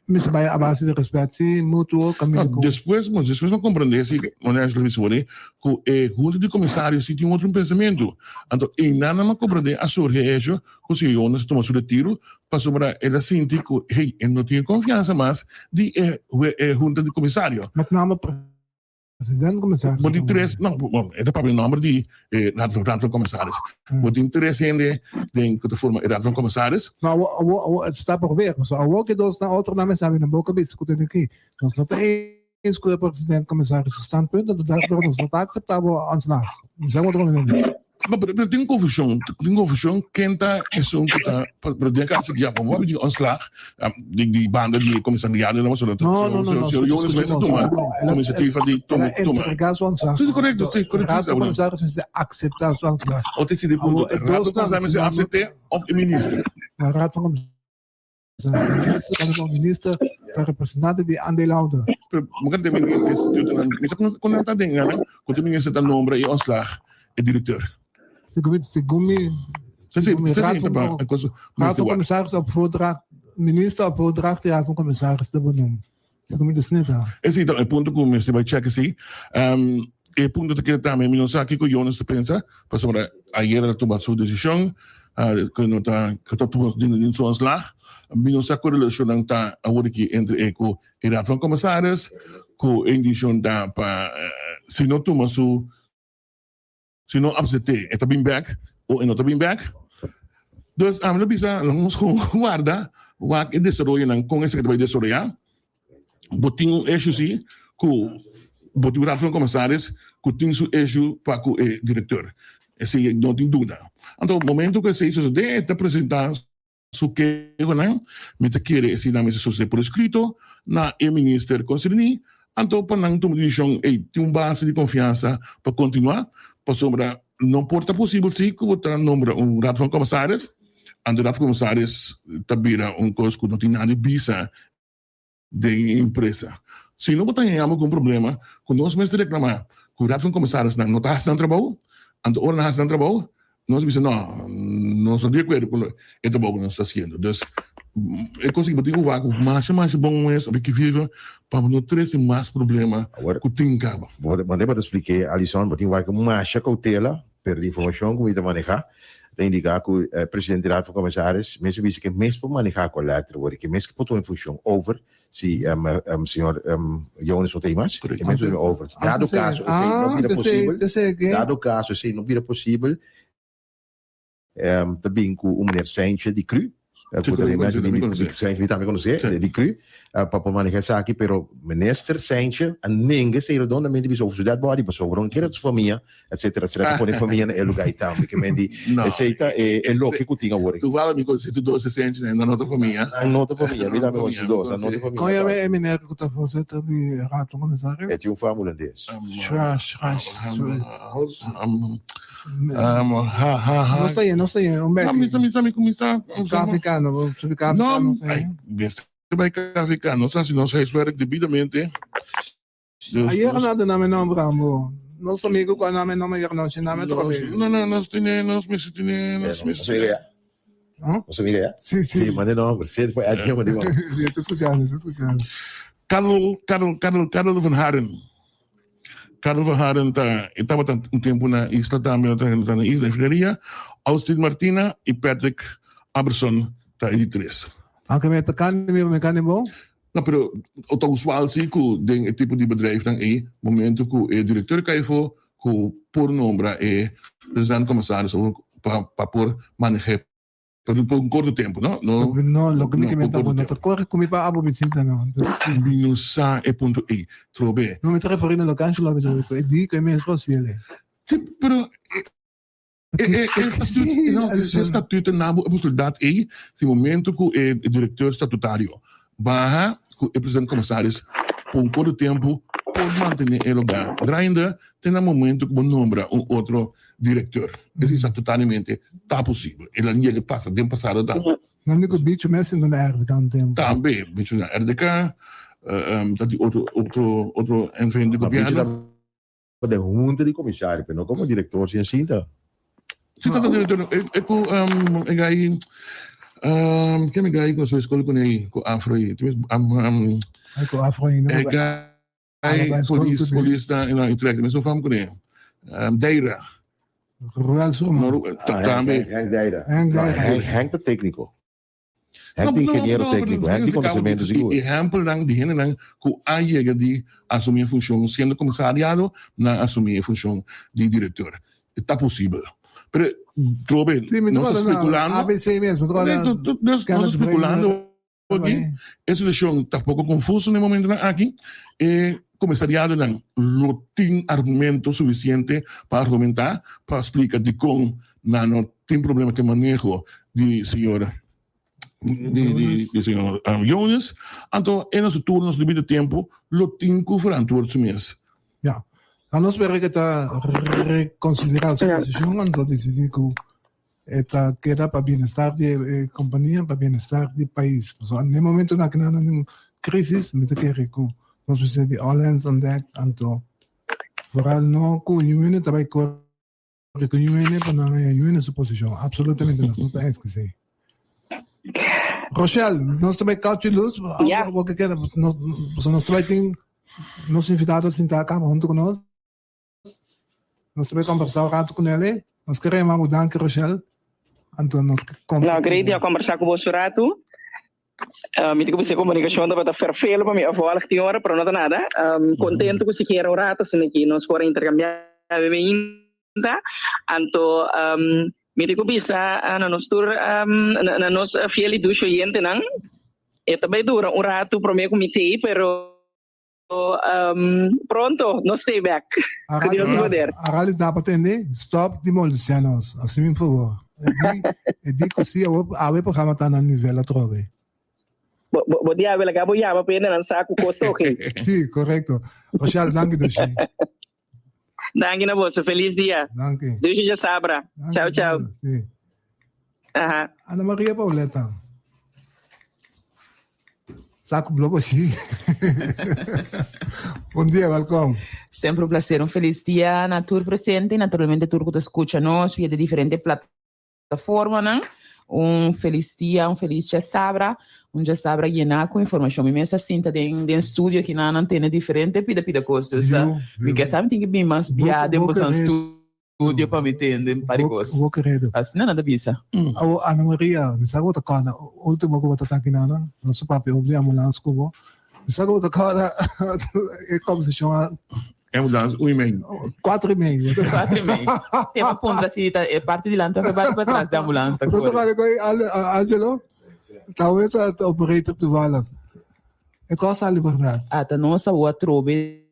mi sa bai a base di respet si mutuo kaminda ku.
Despues, despues mi a komprende si, manera Angela bisa wor ei, ku e hunta di komisario si tin otro pensamentu. Anto einan nan a komprende a surgi e hecho ku si Jonas tuma su retiro pasobra el a sinti ku hey e no tin e konfiansa mas di e e hunta di komisario.
Met name President commissaris.
Bo tin tres, no, bon, e ta papia nomber di e Raad van, Raad van Commissaris. Bo tin tres hende den ku ta forma e Raad van Commissaris.
No, awo, awo, awo, het sta por ver. So, awo ke dos na otro namen sabi na boka bisa ku tene ki. Nos no ta eens ku e president commissaris su standpunt, anto daardoor nos no ta acepta bo ontslag. Mi sa bo ta comprende.
No, pero, pero tin confusion, tin confusion ken ta esun ku ta, pero den caso di Jacob, wabi di ontslag, di, di banda di comisariado, no, so,
No, no, no, no,
so,
escucha,
Jonas
escucha,
mester
no,
tuma
escucha, no. El a,
iniciativa di
el
tuma,
a
tuma.
entrega su ontslag.
Sí, sí, correcto, sí, correcto,
Raad
sí,
van
sí,
Commissaris mester acepta su ontslag.
O te si di punto,
Awo, e
Raad van
dos nan,
Commissaris
si
mester
nan no,
acepte of e minister.
no, Raad van Commissaris, minister, cuando ta un minister, ta representante di aandeelhouder.
Pero mi ka minister instituto nan, mi sa kon nan ta den nan, ku te minister ta nombra i ontslag e directeur.
Segun segun mi segun mi raad van raad van commissaris op voordracht minister op voordracht di raad van commissaris ta benoem. Segun mi ta snita.
Esei ta e punto ku mester bai check si. E punto ta keda tambe mi no sa kiko Jonas ta pensa pasobra ayera el a tuma su desishon ku no ta ku ta tuma den su ontslag. Mi no sa ku relashonnan ta awor aki entre e ku e raad van commissaris ku e intishon ta pa si no tuma su Si no apsept'é, e ta bin bèk o e no ta bin bèk. Dus ami lo bisa, nos kon warda wak e desaroyonan, kon esaki ta bai desaroyá. Bo tin un issue si ku bo tin un raad van commissaris ku tin su issue pa ku e direkteur. Esei no tin duda. Anto momento ku esei sosodé e ta presentá su kehonan, mi ta kere esei nan mester sosodé por eskrito na e minister konserní, anto pa nan tuma desishon, ey, tin un base di konfiansa pa kontinuá, pasobra no por ta posibel si ku bo ta nombra un Raad van Commissaris, anto Raad van Commissaris ta bira un kos ku no tin nada di bisa den e empresa. Si no bo ta haña ku un problema ku nos mester reklamá ku Raad van Commissarisnan no ta hasi nan trabou, anto ora nan hasi nan trabou nos bisa no, nos no di akuerdo ku e trabou ku nos ta hasiendo. Dus e kos aki bo tin ku wak masha masha bon mes of ki vive pa no trese mas problema ku tin kaba.
Bo ta splik'é Alison, bo tin wak masha koutela. Pero di informacion cu mi ta maneha ta indica cu e presidente di Raad van Commissaris mester bisa cu e mes por maneha cu Electra wor y cu e mes por tuma e funcion over si señor Jones no ta ey mas, e mes por tuma over. Dado caso esey no bira posibel, dado caso esey no bira posibel, ta bin cu un meneer Seintje di Cru, cu ta Seintje mi tambe conoce, di Cru, pa por maneha esaki, pero minister Seintje a nenga esey redondamente bisa over su dead body, pasobra no kere su famia, etcetera, etcetera, ta pone famia na e lugar y tambe, ke men di esey ta e loke cu tin awor.
Toevallig mi conoce tur dos e Seintje, nan no ta famia.
Nan no ta famia, mi tambe conoce tur dos, nan no ta famia.
Con yama e meneer cu ta voorzitter di Raad van Commissaris?
E tin un fam hulandes.
Schra, schra, schra. No sta yen, no sta yen, un bek.
Mi sa, mi cuminsa.
Kafika, no, subi kafika, no sta yen.
No, bai kafika, nos haci nos huiswerk debidamente.
Ayer nan a duna mi nomber ambo. Nos amigo cu a duna mi nomber ayer nochi, nan mi toca bay.
No, no, nos tene, nos mester tene, nos mester tene.
Nos amiga ya?
Si, si.
Si, manda e nomber. Si, despues Edwin manda e nomber.
Si, ta escuchando, ta escuchando.
Carlo, Carlo, Carlo, Carlo van Haren. Carlos van Haren ta e tabata un tempu na isla tambe na ta na isla enfermeria. Austin Martina i Patrick Aberson ta e di tres.
Aunke mi ta kani mi mi kani bon.
No, pero ta usual si ku den e tipo di bedrijfnan ei momento ku e direkteur kai afó ku por nombra e president commissaris pa pa por maneh'é Pero por un corto tempo, no?
No, no, loke mi ke menta bo no ta corre cu mi pa abo mi sinta no.
Mi no sa e punto ey, trobe.
No, mi ta referi na loke Angelo a bisa cu e di cu e mes por haciele.
Si, pero e e e statuut, no, e statuut na bo e posibilidad ey, si momento cu e directeur statutario baha cu e president commissaris por un corto tempo por mantene e lugar draaiende te na momento cu bo nombra un otro Directeur. Esei sa totalmente ta posibel. El a yega pasa den pasado tambe.
Nan di ku bicho mes sinta na RDK un tempu.
Tambe, bicho na RDK, ta di otro otro otro NV di
Ma bicho
gobierno.
ta den hunta di komisario, pero no komo direktor si en sinta.
Si ta direktor, e e ku e gai ken e gai ku a subi skol kuné ei, ku afro ei,
Ai ku afro ei, no
e gai. Ai polis polis ta na Utrecht mi so fam kuné Deira.
Ruel Surman.
Tambe.
Henk Deira.
Henk Deira.
Henk ta tékniko. Henk ta ingeniero tékniko. Henk tin konosementu sigur.
Ehèmpelnan di hendenan ku a yega di asumí e funshon siendo komisariado nan a asumí e funshon di direktor. E ta posibel. Pero trobe nos ta spekulando.
ABC mes.
Nos ta spekulando. Aki, e situashon ta poko konfuso na e momentunan aki. E komisariadonan lo tin argumento sufisiente pa argumentá, pa splika dikon nan no tin problema ku e maneho di señor di señor Jones. Anto e na su turno, na su debido tempu, lo tin ku verantwoord su mes.
Ya. A nos spera ku e ta rekonsiderá su posishon anto disidí ku E ta keda pa bienestar di e kompania, pa bienestar di pais. Pasobra na e momentunan aki nan den krisis, mi ta kere ku Nos mester di all hands on deck anto vooral no ku niun hende ta bai kore ku niun hende pa nan haña niun hende su posishon. Absolutamente nos no ta eens ku esei. Rochelle, nos ta bai kouchi lus, bo ke keda nos pasobra nos ta bai tin nos invitado sinta kaba huntu ku nos. Nos ta bai kombersá un ratu ku nel. Nos ke rema bo danki Rochelle. Anto nos ke konta
No,
ku
great
bo.
di a kombersá ku boso ratu. Mi tin ku bisa e komunikashon tabata ferfelo pa mi a vòlg tin ora, pero no ta nada. Kontentu ku sikiera un ratu asina ki nos por a interkambiá bebeinta. Anto mi tin ku bisa na nos tur, na nos fiel i dushi oyentenan, e ta bai dura un ratu promé ku mi t'ei, pero Pronto, nos stay back. Ku Dios su poder.
Aralis da pa tende, stop di molestia nos. Hasi mi un favor. E di ku si awe programa ta na nivel atrobe.
Bo, bo, bo diabel acá bo llama pa nan sa ku kos toke.
Si, korekto. Rochelle, danki dushi.
Danki na boso. Feliz dia.
Danki.
Dushi ya sabra. Ciao, ciao.
Si.
Aha.
Ana Maria Pauleta. Saco bloco si. Bon dia, welkom.
Semper un placer, un feliz dia na tur presente y naturalmente tur cu ta scucha nos via de diferente plataformanan. Un feliz dia, un feliz djasabra, un djasabra llena cu informacion. Mi mes a sinta den den studio aki nan nan tene diferente pida pida cos. Dus mi ke sa mi tin ki bin mas bia den boso studio pa mi tende un par di cos. Asina nan ta bisa.
Awo Ana Maria, mi sa cu bo ta corda ultimo cu bo ta taki nan, nos a papia over di ambulance cu bo. Mi sa cu bo ta corda e conversacion a
Ambulance, un y medio.
Cuatro y medio.
Cuatro y medio. Te pa puntra si ta e parti dilanti of e parti patras di ambulance ta
Bo ta corre cu Angelo? Ta wet ta operator toevallig. E cos a libertad.
Ata nos a wou atrobe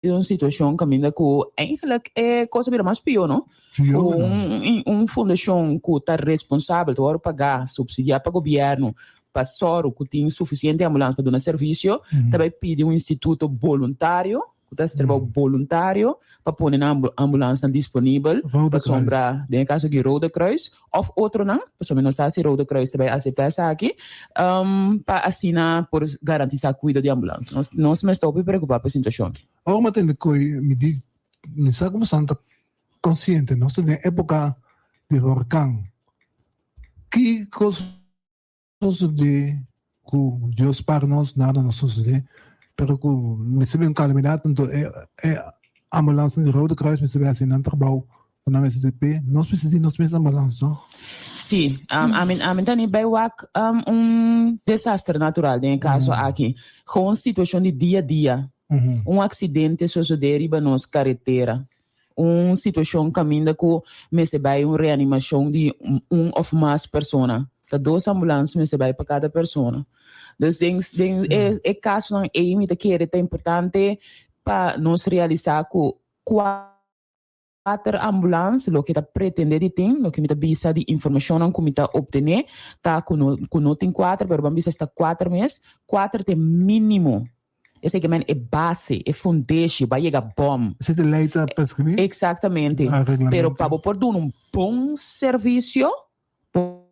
den un situacion caminda cu eigenlijk e cos a bira mas pio, no?
Pio,
Cu un fundacion cu ta responsabel, ta worde paga, subsidia pa gobierno, pa sòru ku tin sufisiente ambulans pa duna servisio, ta bai pidi un instituto boluntario, ku ta hasi trabou boluntario, pa pone nan ambulansnan disponibel, pasobra den e kaso aki Rode Kruis òf otronan, pasobra mi no sa si Rode Kruis ta bai aseptá esaki, pa asina por garantisá kuido di ambulans. Nos nos mester hopi preokupá pa e situashon aki.
Ora mi a tende koe mi di, mi sa ku boso ta konsiente, nos ta den époka di horkan. Kiko sosodé ku Dios para nos, nada no sosodé, pero ku mester bin un kalamidat, anto e e ambulans di Rode Kruis mester bin hasi nan trabou ku nan mester di p'e, nos mester tin nos mes ambulans no?
Sí, ami ami ta ni bai wak un desaster natural den e kaso aki, gewoon situashon di dia dia, un aksidente sosodé riba nos karetera, un situashon kaminda ku mester bai un reanimashon di un òf mas persona. Ta dos ambulans mester bai pa kada persona. Dus den den e e kasonan ei mi ta kere ta importante pa nos realisá ku kuater ambulans loke ta pretendé di tin, loke mi ta bisa di informashonnan ku mi ta optené ta ku no ku no tin kuater pero ban bisa esta kuater mes, kuater ta e mínimo. Esei ke men e base, e fundeshi, bo a yega bom.
Esei ta lei ta prescribí?
Exactamente.
Ah, reglamento.
Pero pa bo por duna un bon servicio, bo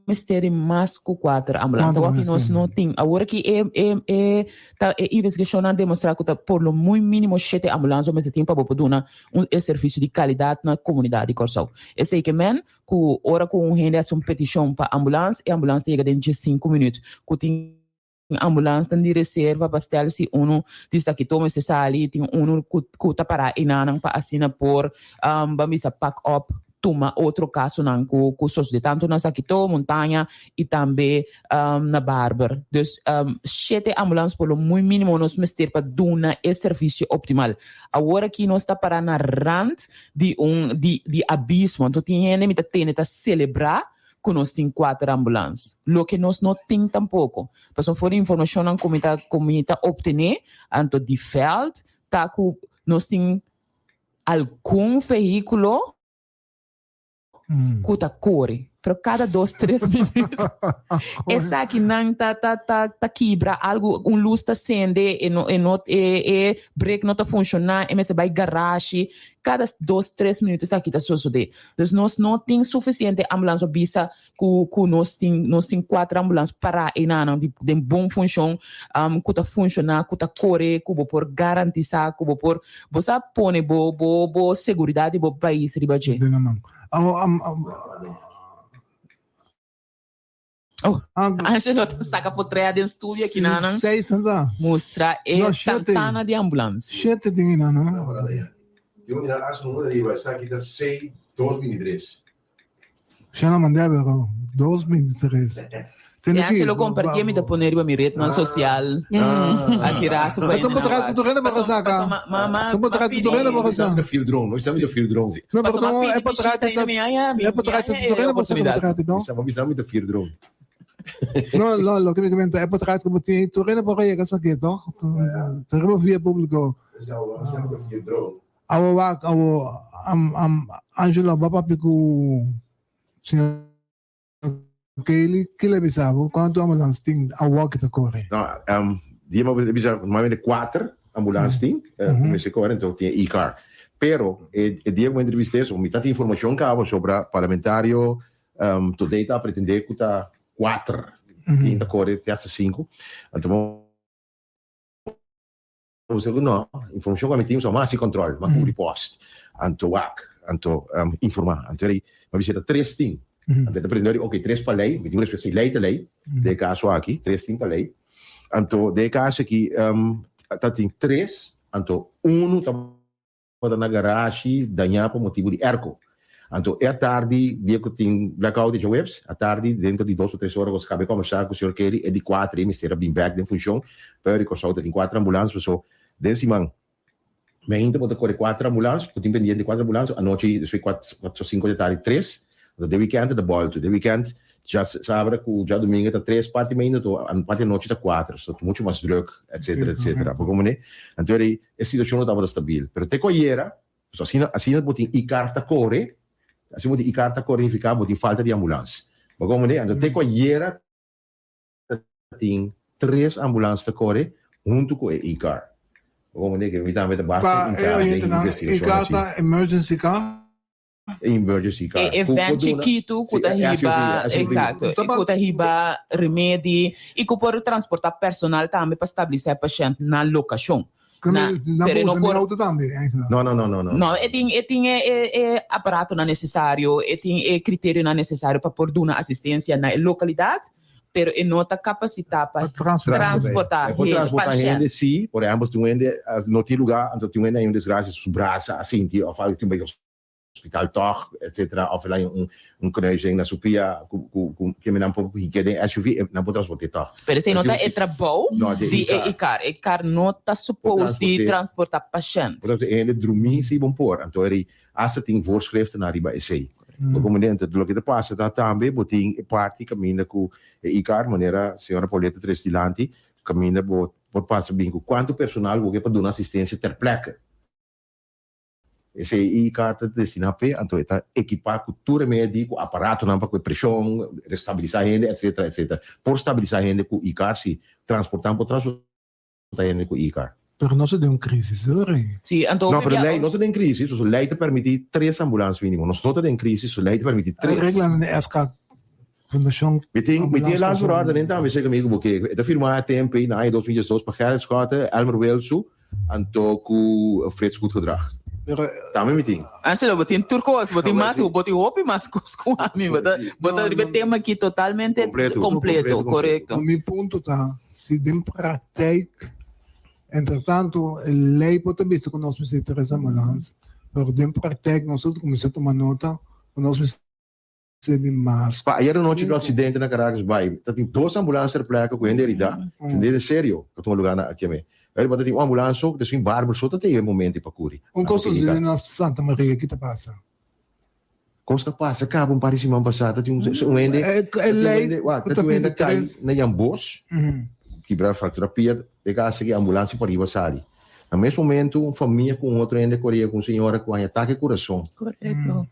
mester di mas ku kuater ambulans.
Kuantu
Awor aki nos
mester?
no tin. Awor aki e, e, e, ta, e investigacionnan a demostra ku ta por lo muy mínimo shete ambulans bo mester tin pa bo por duna un e servicio di kalidat na komunidat di Kòrsou. Esei ke men ku ora ku un hende hasi un petishon pa ambulans, e ambulans ta yega den diesinku minuut. Ku tin Ambulansnan di reserva pa stel si unu di esaki mester sali, tin unu ku ta pará enanan pa asina por ban bisa pak op tuma otro kasonan ku ku sosodé tantu na Sakito, Montaña i tambe na Barber. Dus shete ambulans por lo muy mínimo nos mester pa duna e servisio optimal. Awor aki nos ta pará na rand di un di di abismo, anto tin hende mi ta tende ta selebrá ku nos tin kuater ambulans, loke nos no tin tampoko. Pasobra for di informashonnan ku mi ta ku mi ta optené anto di vèlt ta ku nos tin algun vehíkulo ku ta kore. Pero kada dos tres minuut esakinan ta ta ta ta kibra algu, un lus ta sende e no e no e e brek no ta funshoná, e mester bai garashi. Kada dos tres minuut esaki ta sosodé. Dus nos no tin sufisiente ambulans pa bisa ku ku nos tin nos tin kuater ambulans pará einanan di den bon funshon ku ta funshoná, ku ta kore, ku bo por garantisá ku bo por bo sa pone bo bo bo seguridat di bo pais riba dje.
Den nan man.
Oh, Angelo ta saka potrea den studio aki nanan.
Seis nan ta.
Mustra e
No, shete.
Santana di ambulans.
Shete tin ei nan.
Tin un di nan as numero riba, esaki ta 6 2 23.
Shana mandé pero 2 23.
Si Angelo compartié mi ta pone riba mi rednan social aki rato pa
Ito potret ku turena para saka. Ito potret ku turena para saka.
Mi feel drone, no mi feel drone.
No, pero to e potret ta e potret ta turena para saka potret to.
Bisa mi ta feel drone.
No, no, lo que mi comenta e potret ku tin turena para yega sake to. Ta riba via público.
Bisa mi ta feel drone.
Awo wak awo am am Angelo ba papia ku señor Kelly kila bisa bo kuantu ambulans tin awo ki ta kore?
No, dia mi a bisa normalmente kuater ambulans tin ku mester kore enton tin e e-car. Pero e dia ku mi a entrevist'é so mi ta tin informashon kaba sobra parlamentario Today ta pretendé ku ta kuater tin ta kore te hasta sinku. Anto Bo ku no, informashon ku ami tin so mas hasi kòntròl, mas kubri pòst, anto wak, anto informá. Anto eri mi a bisa ta tres tin. Anto e ta pretendé oke tres pa lei, mi tin ku respetá si lei ta lei, den e kaso aki tres tin pa lei. Anto den e kaso aki ta tin tres, anto unu ta. Tabata na garashi dañá pa motibu di airco. Anto e atardi dia ku tin blackout di djaweps, atardi dentro di dos o tres ora ku a skaba e kòmbersá ku señor Kelly, e di kuater e mester a bin bèk den funshon, pero di Kòrsou ta tin kuater ambulans, paso den siman meinta bo ta kore kuater ambulans, bo tin pendiente kuater ambulans, anochi despues kuater o sinku di atardi tres, anto den wikènt ta bòltu, den wikènt djasabra ku djadumingu ta tres parti meinta, anto parti anochi ta kuater, so ta muchu mas drùk etcetera etcetera. Bo komprende? Anto e E situacion no tabata stabil, pero te cu ayera, pasobra asina, asina bo tin e-car ta core, asina bo tin e-car ta core nifica bo tin falta di ambulans. Bo comprende? Anto te cu ayera ta tin tres ambulans ta core hunto cu e e-car. Bo comprende? Ke mi tambe ta basta
Pa e
intra den
oyentenan,
investigacion
e-car
asi.
ta emergency car?
Emergency car.
E van chikitu ku ta hiba, exacto, ku ta hiba remedi i ku por transporta personal tambe pa stabilisa e pashènt na lokashon.
Na, pero e no por. Auto tambe, eigenlijk.
No, no, no, no, no.
No, e tin, e tin e, e, e aparatonan nesesario, e tin e kriterionan nesesario pa por duna asistensia na e lokalidat, pero e no ta kapasitá pa transportá
E por
hende,
transportá
pashènt.
hende, sí. Por ehèmpel, si un hende no tin lugá, anto tin un hende hay un desgrasia, su brasa a sinti òf algu, tin bai hospital tòg, etcetera, òf el hay un un kruising na su pia ku ku ku kende nan por hink'é den SUV, e nan por transport'é tòg.
Pero esei no ta e
SUV
trabou
No, di
di e
e-car.
e-car. E car no ta
Por
supos di
transport'é.
transportá pashènt.
Por transport'é e hende drumí si bon por. Anto eri hasta tin voorschriftennan riba esei. Bo komprendé? Anto loke ta pasa ta tambe bo tin e parti kaminda ku e e-car, manera señora Paulette ta trese dilanti, kaminda bo por pasa bin ku kuantu personal bo ke pa duna asistensia ter plekke. Esei e-car ta destiná p'e, anto e ta ekipá ku tur remedi, ku aparatonan pa ku e preshon, restabilisá hende, etsetera, etsetera. Por stabilisá hende ku e-car, si. Transportá por transportá hende ku e-car.
Pero nos ta den un krísis, hoor ei.
Sí, anto
No,
hopi
pero
bia.
lei, nos ta den krísis, pasobra lei ta permití tres ambulans mínimo. Nos no ta den krísis, so lei ta permití tres.
Reglanan di FK, Fundashon
Mi tin, mi tin e
Ambulans
laatste
Kòrsou.
verordening tambe, seker amigo, bo ke e ta firmá temp ei na aña 2012 pa Gerrit Schotte, Elmer Wilsoe, Anto ku Frits Goedgedrag.
Pero
Tambe mi tin.
Angelo, bo tin tur kos, bo tin mas, bo tin hopi mas kos ku ami. Bo ta, bo ta riba e tema aki totalmente
Completo.
completo, korekto.
Mi punto ta, si den praktijk, entretanto e lei por ta bisa ku nos mester tres ambulans, pero den praktijk nos ta kuminsá tuma nota ku nos mester di mas.
Pa ayer anochi ku aksidente na Caracas bai ta tin dos ambulans ter pleka ku hende herida, hende serio ta tuma luga na Akiame. Pero bo ta tin un ambulans so ku ta sin barber so ta tin e momento pa kuri.
Un kos ta sucede na Santa Maria, ki ta pasa?
Kos ta pasa kaba un par di siman pasa ta tin un hende
E lei
wak
ku
ta
ta
tin un hende
pidi
kai
tres.
na Jan Bos kibra fractura pia e kasa ki ambulans por riba sali. Na mes momento un famia ku un otro hende korea ku un señora ku haña atake kurason.
Korekto.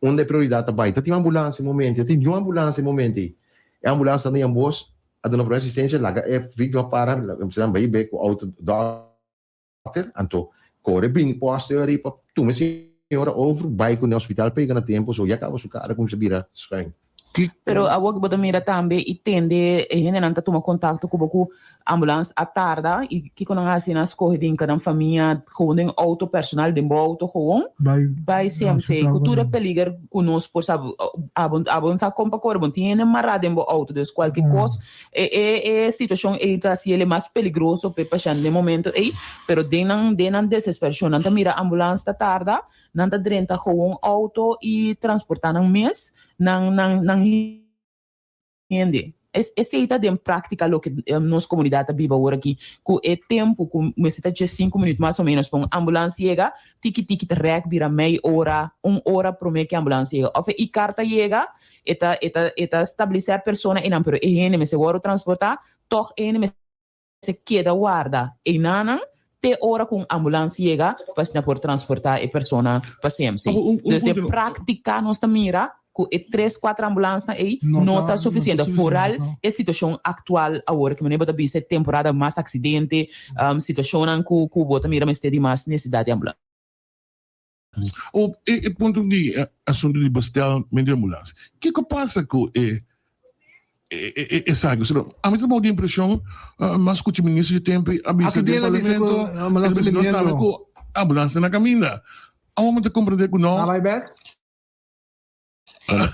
Unda e prioridat ta bai? Ta tin ambulans e momento? Ta tin niun ambulans e momento ei. E ambulans ta na Jambos a duna prome asistencia, laga e victima para, nan bai be cu auto dokter, anto core bin poste ariba pa tuma e señora over, bai cu ne hospital pa yega na tempo, so ya caba su cara cuminsa bira schuin.
Pero awor bo ta mira tambe y tende e hendenan ta tuma contacto cu bo cu ambulance a tarda y kico nan haci nan scoge den cada famia gewoon den auto personal den bo auto gewoon bay CMC cu tur e peliger cu nos por sa abo abo no sa con pa core bo no tin hende mara den bo auto dus cualke cos e e e situacion ey ta haci el mas peligroso pa e pashent den momento ey pero den nan den nan desesperacion nan ta mira ambulance ta tarda nan ta drenta gewoon auto y transporta nan mes nan nan nan hende. Esei ta den práktika loke nos komunidat ta biba awor aki. Ku e tempu ku mester ta dje sinku minüt mas o ménos pa un ambulans yega, tiki tiki ta rèk bira mei ora, un ora promé ku e ambulans yega. Òf e ikar ta yega, e ta e ta e ta stabilisá e persona einan, pero e hende mester wòrdu transportá, tòg e hende mester. Se keda warda einanan te ora ku un ambulans yega pa asina por transportá e persona pa CMC. Dus den práktika nos ta mira ku e tres kuater ambulansnan ei no ta sufisiente, foral e situashon aktual awor ku manera bo ta bisa e temporada mas aksidente, situashonnan ku bo ta mira mester di mas nesesidat di ambulans.
O e e punto di asunto di bestel medio ambulans. Kiko pasa ku e e esaki? Pasobra ami ta bou di impreshon mi a skucha minister di tempu a bisa den parlamento el a bisa nos sabe ku ambulans ta na kaminda. Awor mi ta komprende ku no.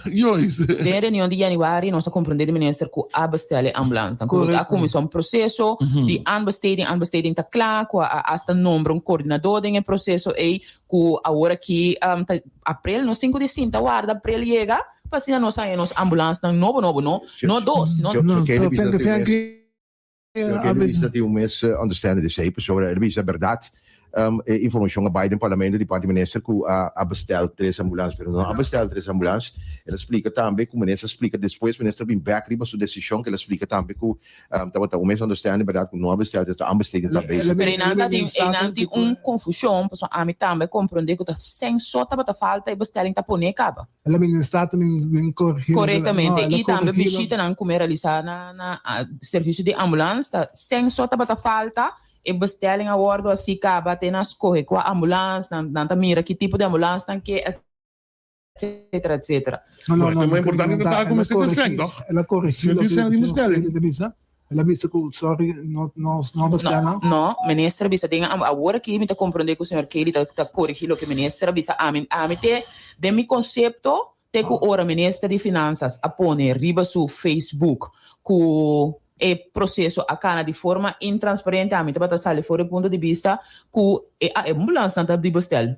Joyce.
Den e reunion di januari nos a comprende di minister cu a bestel e ambulance. Cu a cuminsa un proceso di aanbesteding, aanbesteding ta cla, cu a hasta nombra un coordinador den e proceso ey, cu awor aki ta april nos tin cu di sinta warda april yega pa asina nos haya nos ambulancenan nobo nobo, no no dos, no.
Señor Kelly bisa tin un mes understanding di esey, pasobra el bisa berdad e informacion a bay den parlamento di parti minister cu a bestel tres ambulans, pero no a bestel tres ambulans. El a splica tambe cu minister a splica despues minister a bin bek riba su decision cu el a splica tambe cu tabata un mes understanding berdad cu no a bestel tres, aanbesteding ta bezig.
Pero eynan ta tin eynan tin un confusion pasobra ami tambe a comprende cu ta censo tabata falta e bestelling ta pone caba.
El a bini Staten bin corrigi.
Correctamente. Y tambe bishitanan cu mi realisa na na servicio di ambulans ta censo tabata falta, e bestelling a wordo haci caba te nan scoge cua ambulans, nan nan ta mira ki tipo di ambulans nan ke etcetera etcetera.
No, no, no,
Pero importante ta ta cu mester tin cen, toch?
El a corrigi
lo
que Kelly ta bisa. El a bisa cu sorry no no no bestel nan.
No, minister a bisa den awor aki mi ta comprende cu señor Kelly ta ta corrigi loke minister a bisa ami ami te den mi concepto te cu ora minister di finanzas a pone riba su Facebook cu e proceso a cana di forma intransparente ami tabata sali for e punto di bista cu e ambulance nan ta di bestel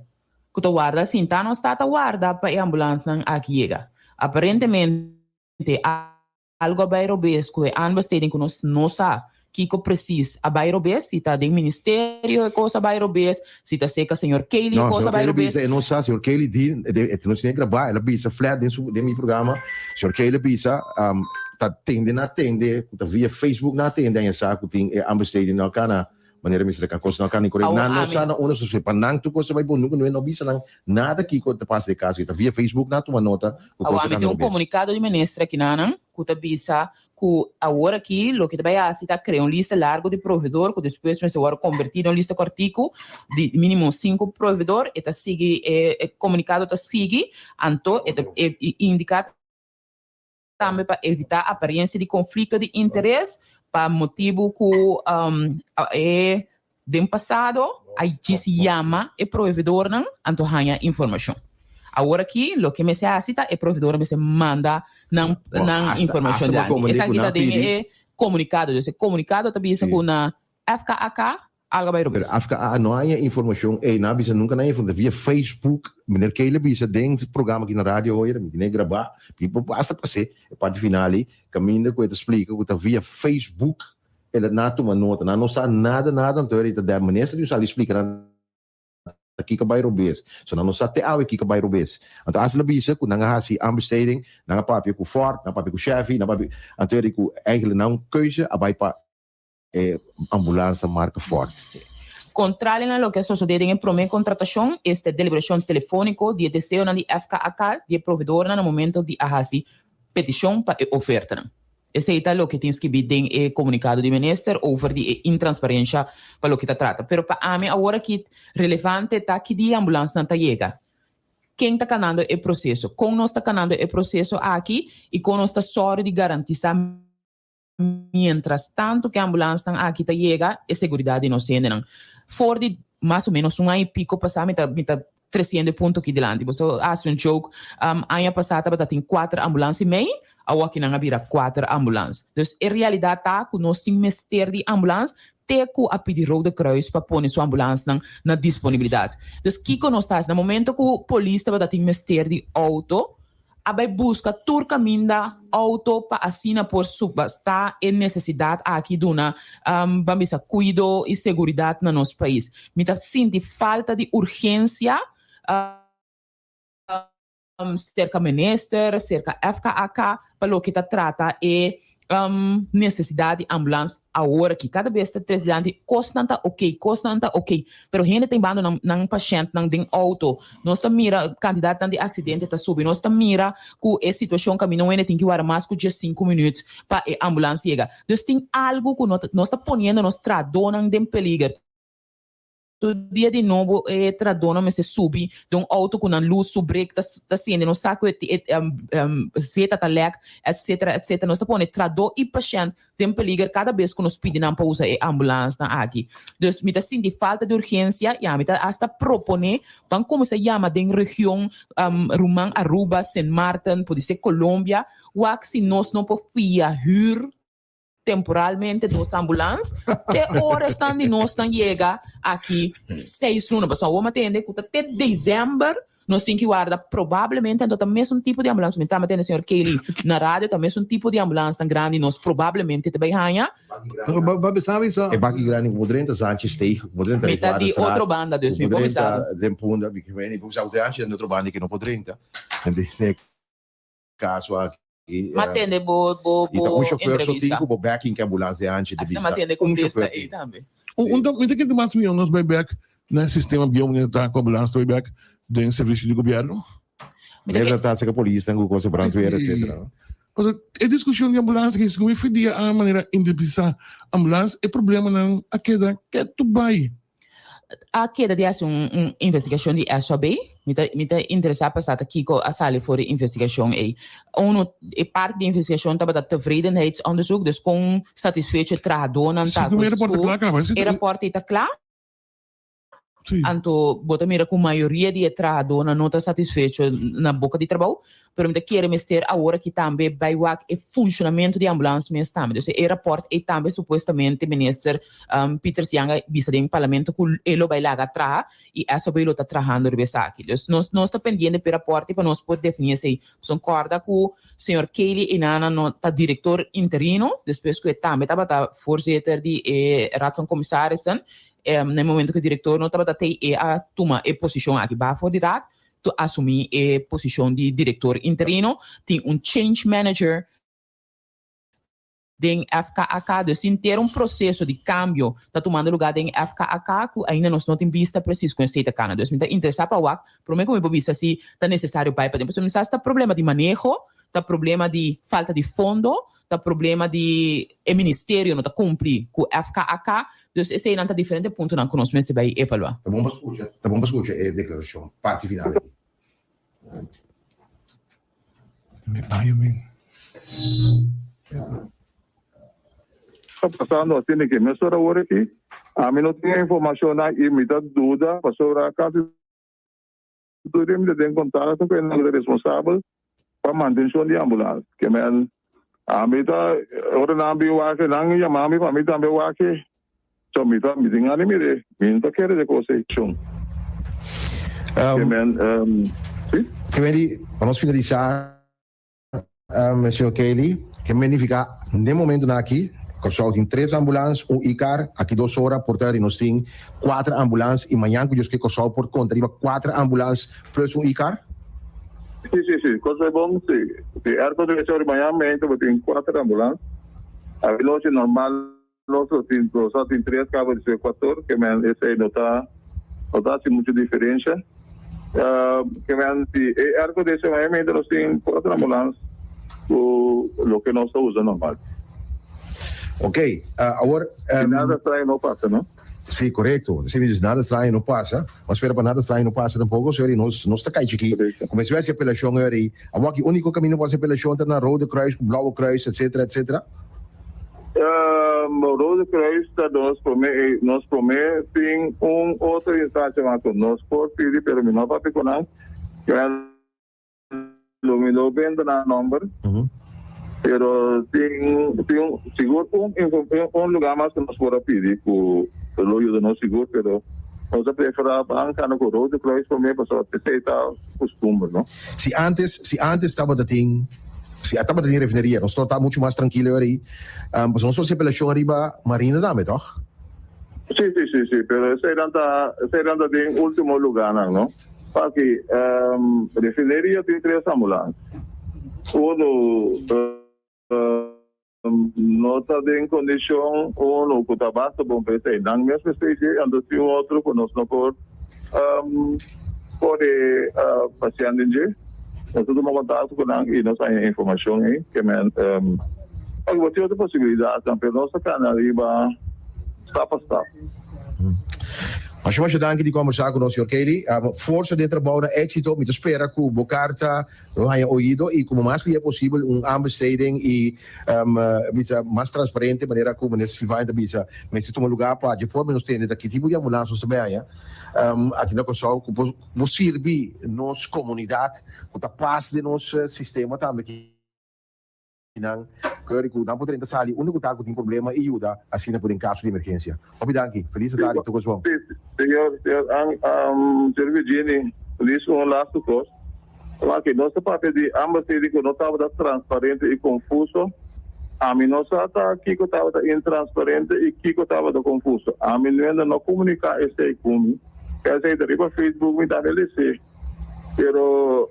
cu ta warda sinta nos ta ta warda pa e ambulance nan aki yega aparentemente a Algo a bai robes ku e aanbesteding ku nos no sa kiko precies a bai robes, si ta den ministerio e kos a bai robes, si ta serka señor Kelly e
No,
kos a
señor
bai
Kelly
robes.
bisa e no sa, señor Kelly di, de, e no siña grabá, el a bisa flat den su, den mi programa, señor Kelly a bisa, um, ta tende na tende, ku ta via Facebook na tende aña sa ku tin e aanbesteding no a kana Manera mi sreka kos no ka ni kore.
Awor
Nan no
ami.
sa na unda sosode. Pa nan tur kos ta bai bon. Nunka no bisa nan nada kiko ta pasa den kas. Ta via Facebook nan a tuma nota ku
Awor
kos a
ami
kanda
tin un
robes.
komunikado di minister aki nanan ku ta bisa ku awor aki loke ta bai hasi ta krea un lista largu di proveedor ku despues mester wòrdu kombertí den un lista kòrtiku di mínimo sinku proveedor. E ta sigui e komunikado ta sigui anto e ta indiká. Tambe pa evitá apariencia di conflicto di interes pa motibu cu e den pasado a djis yama e proveedornan anto haña informacion. Awor aki loke mester haci ta e proveedornan mester manda nan nan informacion dilanti. Esaki ta den e comunicado. Dus e comunicado ta bisa cu na FKAK Algo bai
Pero
robes.
FKA no haña informacion ey, nan a bisa nunca nan haña informacion via Facebook, meneer Keila a bisa den su programa aki na radio hoy, mi tene graba, mi por hasta pas'e e parti final ey, caminda cu e ta splica cu ta via Facebook el a nan a tuma nota, nan no sa nada nada, anto ey ta dèp minister di un sali splica nan ta kiko a bai robes, so nan no sa te awe kiko a bai robes, anto hasta el a bisa cu nan a haci aanbesteding, nan a papia cu Ford, nan a papia cu Chevy, nan a papia, anto ey di cu eigenlijk nan keuze a bai pa. E ambulans ta marca Ford.
Kontrali na loke a sosodé den e promé kontratashon, esta e deliberashon telefóniko di e deseonan di FKAK di e provedornan na momento di a hasi petishon pa e ofertanan. Esei ta loke tin skibí den e komunikado di minister over di e intransparensha pa loke ta trata. Pero pa ami awor aki relevante ta ki dia ambulansnan ta yega. Ken ta kanando e proseso? Kon nos ta kanando e proseso aki i kon nos ta sòru di garantisá mientras tanto ku e ambulansnan aki ta yega e seguridat di nos hendenan? For di mas o ménos un aña i piko pasá mi ta mi ta tresiendo e punto aki dilanti. Boso a hasi un joke, aña pasá tabata tin kuater ambulans i mei, awoki nan a bira kuater ambulans. Dus e realidat ta ku nos tin mester di ambulans te ku a pidi Rode Kruis pa pone su ambulansnan na disponibilidat. Dus kiko nos ta hasi? Na momento ku polis tabata tin mester di outo, a bai buska tur kaminda outo pa asina por subastá e nesesidat aki duna ban bisa kuido i seguridat na nos pais. Mi ta sinti falta di urgensia serka minister, serka FKAK pa loke ta trata e nesesidat di ambulans awor aki. Kada bes ta tres dilanti kosnan ta ok, kosnan ta ok, pero hende ta hibando nan nan pashèntnan den outo. Nos ta mira kantidatnan di aksidente ta subi, nos ta mira ku e situashon kaminda un hende tin ki wara mas ku diesinku minüt pa e ambulans yega. Dus tin algu ku no ta nos ta poniendo nos trahadónan den peliger. Tur dia di nobo e trahadónan mester subi den un outo ku nan lus su brek ta ta sende, nos sa ku e e zeta ta lèk, etcetera, etcetera. Nos ta pone trahadó i pashènt den peliger kada bes ku nos pidi nan pa usa e ambulansnan aki. Dus mi ta sinti falta di urgensia i ami ta asta proponé ban kuminsá yama den region ruman Aruba, Sint Maarten, podisé Colombia, wak si nos no por fia hür temporalmente dos ambulans te ora esnan di nosnan yega aki seis luna pasobra awor mi a tende ku ta te december nos tin ki warda probablemente anto ta mesun tipo di ambulans mi ta tende señor Kelly na radio ta mesun tipo di ambulansnan grandi nos probablemente ta bai haña.
Pero ba bisa bisa.
E baki grandi ku por drenta Sanchez Steeg ku por drenta
Mi ta di otro banda dus mi por bisa bo.
Den Punda mi por bisa ku te anchi den otro banda ke no por drenta. Kaso aki.
Ma tende bo bo
I ta
bo
un chauffeur so tin
entrevista.
ku bo backing ke ambulans de anchi de
Asina
bisa.
ma tende
Un
contesta
chauffeur
ei
tin.
tambe.
Un un mi ta kere mas mihó nos bai bek na e sistema bieu manera ta ku ambulans ta bai bek den servisio di gobièrnu.
Mi ta
Manera
ke
ta ta seka polisnan ku kosa brandweer
Si.
etcetera no.
Pasobra e diskushon di ambulans aki segun mi fidia a manera independisá ambulans e problemanan a keda ketu bai.
A keda di hasi un un investigashon di SOB. Mi ta mi ta interesá pa sa ta kiko a sali for di investigashon ei. Uno e parti di investigashon tabata tevredenheidsonderzoek, dus kon satisfecho e trahadónan ta
Si
ku
e rapòrt ta
su
kla kaba.
E rapòrt ei ta kla.
Si.
Anto bo ta mira ku mayoria di e trahadónan no ta satisfecho na boka di trabou. Pero mi ta kere mester awor aki tambe bai wak e funcionamento di ambulance mes tambe. Dus e rapport ei tambe supuestamente minister Pietersz Janga a bisa den parlamento cu e lo bai laga traha y SOB lo ta trahando riba esaki. Dus nos nos ta pendiente p'e rapport ei pa nos por defini esei. Pasobra corda cu señor Kaylee Inana no ta director interino despues cu e tambe tabata voorzitter di e Raad van Commissarissen. Na e momento cu e director no tabata tei e a tuma e posicion aki bafo di raad. to asumí e posishon di direktor interino. Tin un change manager den FKAK, dus tin ter un proseso di kambio ta tumando lugá den FKAK ku ainda nos no tin bista presis kon esei ta kana. Dus mi ta interesá pa wak promé ku mi por bisa si ta nesesario bai paden. Pasobra mi sa si ta problema di maneho, ta problema di falta di fondo, ta problema di e ministerio no ta cumpli cu FKAK, dus eseinan ta diferente puntonan cu nos mester bay evalua.
Ta bon pa scucha, ta bon pa scucha e declaracion, parti final aki.
Mi baño min.
Ta pasando asina ki mesora awor aki ami no tin e informacionnan y mi ta duda pasobra casi Tur dia mi ta den kontakto ku esnan ku ta responsabel pa mantenshon di ambulans. Ke men ami ta ora nan bin wak nan yama mi pa mi tambe wak. So mi ta mi tin gana di mir'é. Mi no ta kere de kos ei. Shon. Ke men si.
Ke men di pa nos finalisá. Señor Kelly, ke magnifica den momentonan aki, Kòrsou tin tres ambulans, un ICAR, aki dos ora por ta di nos tin kuater ambulans i mañan ku Dios ke Kòrsou por konta riba kuater ambulans plus un ICAR?
Si, si, si. Kos bai bon, si. Si airco ta bai sori mañan mente bo tin kuater ambulans. Awe nochi normal. Nos lo tin, nos a tin tres caba di su Ecuador, ke men esey no ta, no ta haci mucho diferencia. Ke men si e airco di ese mayomente nos tin cuatro ambulans cu loke nos ta usa normal.
Ok, awor.
Si nada straño no pasa, no?
Si, corecto. Si mi dice nada straño no pasa, ma spera pa nada straño no pasa tampoco, so nos, nos ta cay chiki. Como si haci apelacion ey, awor ki unico camino pa haci apelacion ta na Rode Kruis cu Blauwe Kruis, etcetera, etcetera.
Rode Kruis ta nos prome nos prome tin un otro instancia mas cu nos por pidi pero mi no papia cu nan lo mi lo benta nan nomber pero tin tin sigur un un lugar mas cu nos por a pidi cu lo yuda nos sigur pero nos a prefera ban cana cu Rode Kruis prome pasobra esey ta costumber no.
Si antes si antes tabata tin si a tabata tin refineria nos ta mucho mas trankilo ahora ei pasobra nos haci apelacion ariba marina tambe toch?
Si si si si pero eseinan ta eseinan ta den ultimo lugarnan no paki refineria tin tres ambulans uno No ta den kondishon unu ku ta basta bon pa esei. Nan mes mester dje, anto tin un otro ku nos no por pone pashènt den dje. Nos ta tuma kontakto ku nan i nos haña informashon ei. Ke men oke bo tin otro posibilidatnan, pero nos ta kana riba stap pa stap.
Masha masha danki di kombersá ku nos, señor Kelly. Forsa den trabou na éksito. Mi ta spera ku bo karta Lo haña oido y como mas lia posibel un aanbesteding y bisa mas transparente manera cu Minister Silvania ta bisa mester tuma lugar pa dje forma nos tende ta ki tipo di ambulans nos ta bay haña aki na Corsou cu por por sirbi nos comunidad cu ta pas den nos sistema tambe ki nan keri cu nan por drenta sali unda cu ta cu tin problema y yuda asina por den caso di emergencia. Hopi danki. Feliz tardi tur cos bon.
Señor, señor, señor Virginie, feliz un laatste cos. Wak, nos ta papia di ambas sede cu no tabata transparente y confuso. Ami no sa ta kico tabata intransparente y kico tabata confuso. Ami nuenda no comunica esey cu mi. Esey ta riba Facebook mi tambe lese. Pero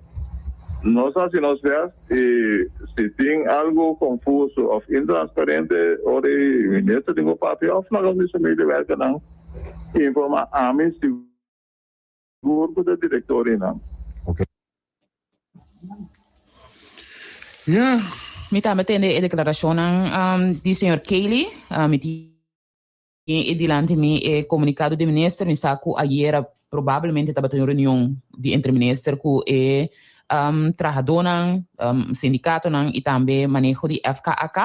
nos haci nos best y si tin algo confuso of intransparente ora e minister tin cu papia of laga un di su medewerkernan informa ami sigur cu ta directornan.
Yeah.
Mi tambe tende e declaracionnan di señor Cayley. Mi tin. E dilanti mi e komunikado di minister, mi sa ku ayera probablemente tabata un reunion di entre minister ku e trahadónan, sindikatonan i tambe maneho di FKAK.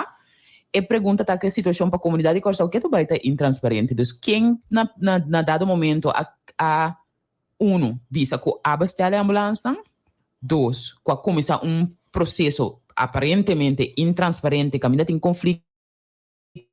E pregunta ta ku e situashon pa komunidat di Kòrsou ke ta bai ta intransparente. Dus ken na na dado momento a a unu bisa ku a bestèl e ambulansnan, dos ku a kuminsá un proseso aparentemente intransparente kaminda tin konflikto.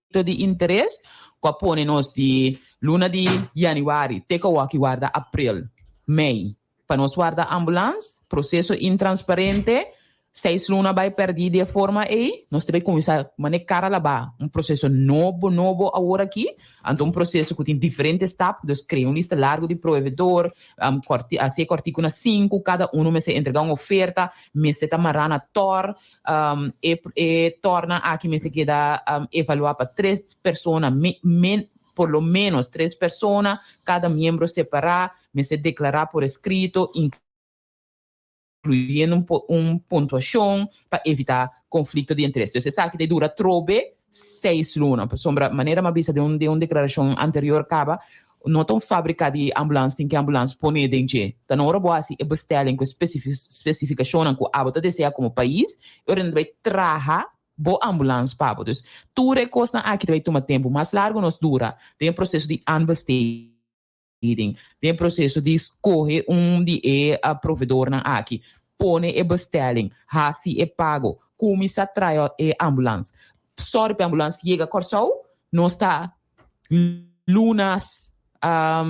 di interes ku a pone nos di luna di yanüari te ku awor aki warda aprel, mei pa nos warda ambulans, proseso intransparente, seis luna bai pèrdí di e forma ei, nos ta bai kuminsá mane kara labá un proseso nobo nobo awor aki, anto un proseso ku tin diferente stap, dus krea un lista largu di proveedor, hasi e kòrtiku na sinku, kada unu mester entregá un oferta, mester ta mará na tòr. E e tornan aki mester keda evaluá pa tres persona, por lo menos tres persona, kada miembro separá mester deklará por eskrito, inkluyendo un un puntuashon pa evitá konflikto di interes. Dus esaki ta dura trobe seis luna, pasobra manera mi a bisa den un den un deklarashon anterior kaba, No ta un fabrica di ambulans tin ki ambulans pone den dje. Ta na ora bo haci e bestelling cu e specificacionnan cu abo ta desea como pais, e ora nan ta bay traha bo ambulans pa bo. Dus tur e cosnan aki ta bay tuma tempo. Mas largo nos dura den e proceso di aanbesteding, den e proceso di scoge un di e proveedornan aki, pone e bestelling, haci e pago, cuminsa traha e ambulans. Sorry pa e ambulans yega Corsou, nos ta lunas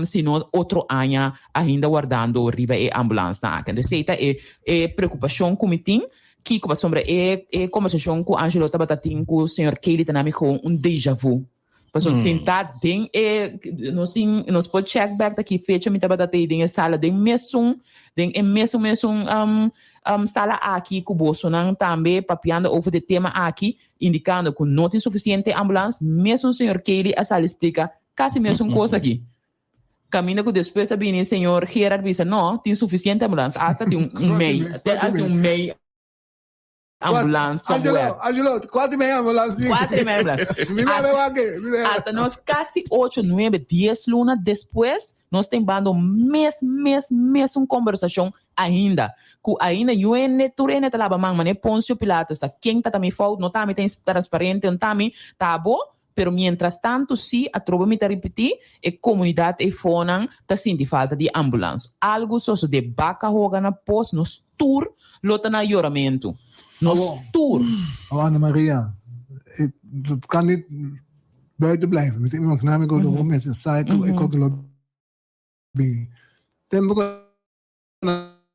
si no otro aña ainda wardando riba e ambulansnan aki. Entonces esei ta e e preocupacion cu mi tin, kico pasobra e e conversacion cu Angelo tabata tin cu señor Kelly ta na mi gewoon un deja vu. Pasobra sintá den e, nos tin, nos por check back ta ki fecha mi tabata tei den e sala, den mesun, den e mesun mesun sala aki ku bosonan tambe papiando over di e tema aki, indikando ku no tin sufisiente ambulans, mesun señor Kelly a sali splika kasi mesun kos aki. Kaminda ku despues a bini señor Gerard bisa no, tin sufisiente ambulans, asta tin un mei, asta tin un mei. Ambulans somewhere.
Angelo, Angelo, kuater i mei ambulans.
Kuater i mei ambulans.
Mi bebe wak, mi bebe.
Ata nos kasi ocho, nuebe, dies luna despues, nos ta hibando mes, mes, mesun kombersashon ainda. Ku ainda yu hende, tur hende ta laba man, manera Poncio Pilatus ta, ken ta ta mi fout, no ta mi ta transparente, no ta mi, ta abo. Pero mientras tanto si, atrobe mi ta ripití, e komunidat eifonan ta sinti falta di ambulans. Algu sosodé baka hoga na pos, nos tur lo ta na yoramentu. Nos tur.
Awor Ana Maria, het kan niet buiten blijven. Mi ta imaginá mi ku lo bo mester sa e koke lo bin. Tempu ku.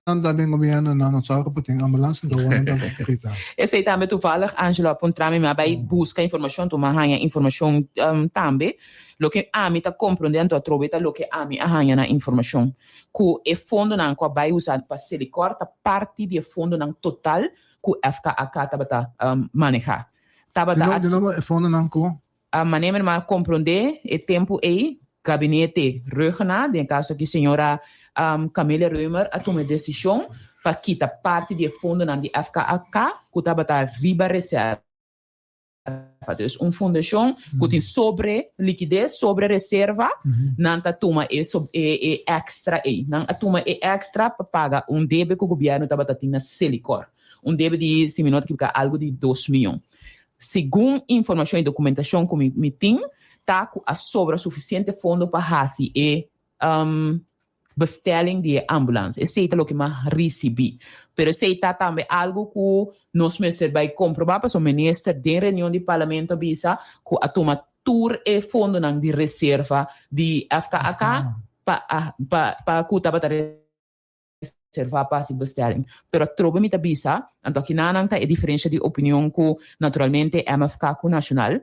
Nan ta den gobierno nan no sa ku tin ambulans anto awor nan ta grita.
Esei tambe toevallig Angelo a puntra mi, mi a bai buska informashon, anto mi a haña informashon tambe. Loke ami ta komprondé anto atrobe ta loke ami a haña na informashon, ku e fondonan ku a bai usa pa Selikor ta parti di e fondonan total ku FKAK tabata manehá. Tabata
Di nobo e fondonan ku?
Manera mi a komprondé e tempu ei, gabinete Rhuggenaath, den e kaso aki señora Camelia Römer a tuma e desishon pa kita parti di e fondonan di FKAK ku tabata riba reserva. Dus un fundashon ku tin sobre likides, sobre reserva, nan ta tuma e e èkstra ei. Nan a tuma e èkstra pa paga un debe ku gobièrnu tabata tin na Selikor. Un debe di, si mi no ta ekiboká, algu di dos mion. Segun informashon i dokumentashon ku mi tin, ta ku a sobra sufisiente fondo pa hasi e bestelling di e ambulans. Esei ta loke mi a risibí. Pero esei ta tambe algu ku nos mester bai komprobá pasobra minister den reunion di parlamento a bisa ku a tuma tur e fondonan di reserva di FKAK pa pa ku tabata reservá pa hasi bestelling. Pero atrobe mi ta bisa, anto akinanan ta e diferensha di opinion ku naturalmente MFK ku Nacional.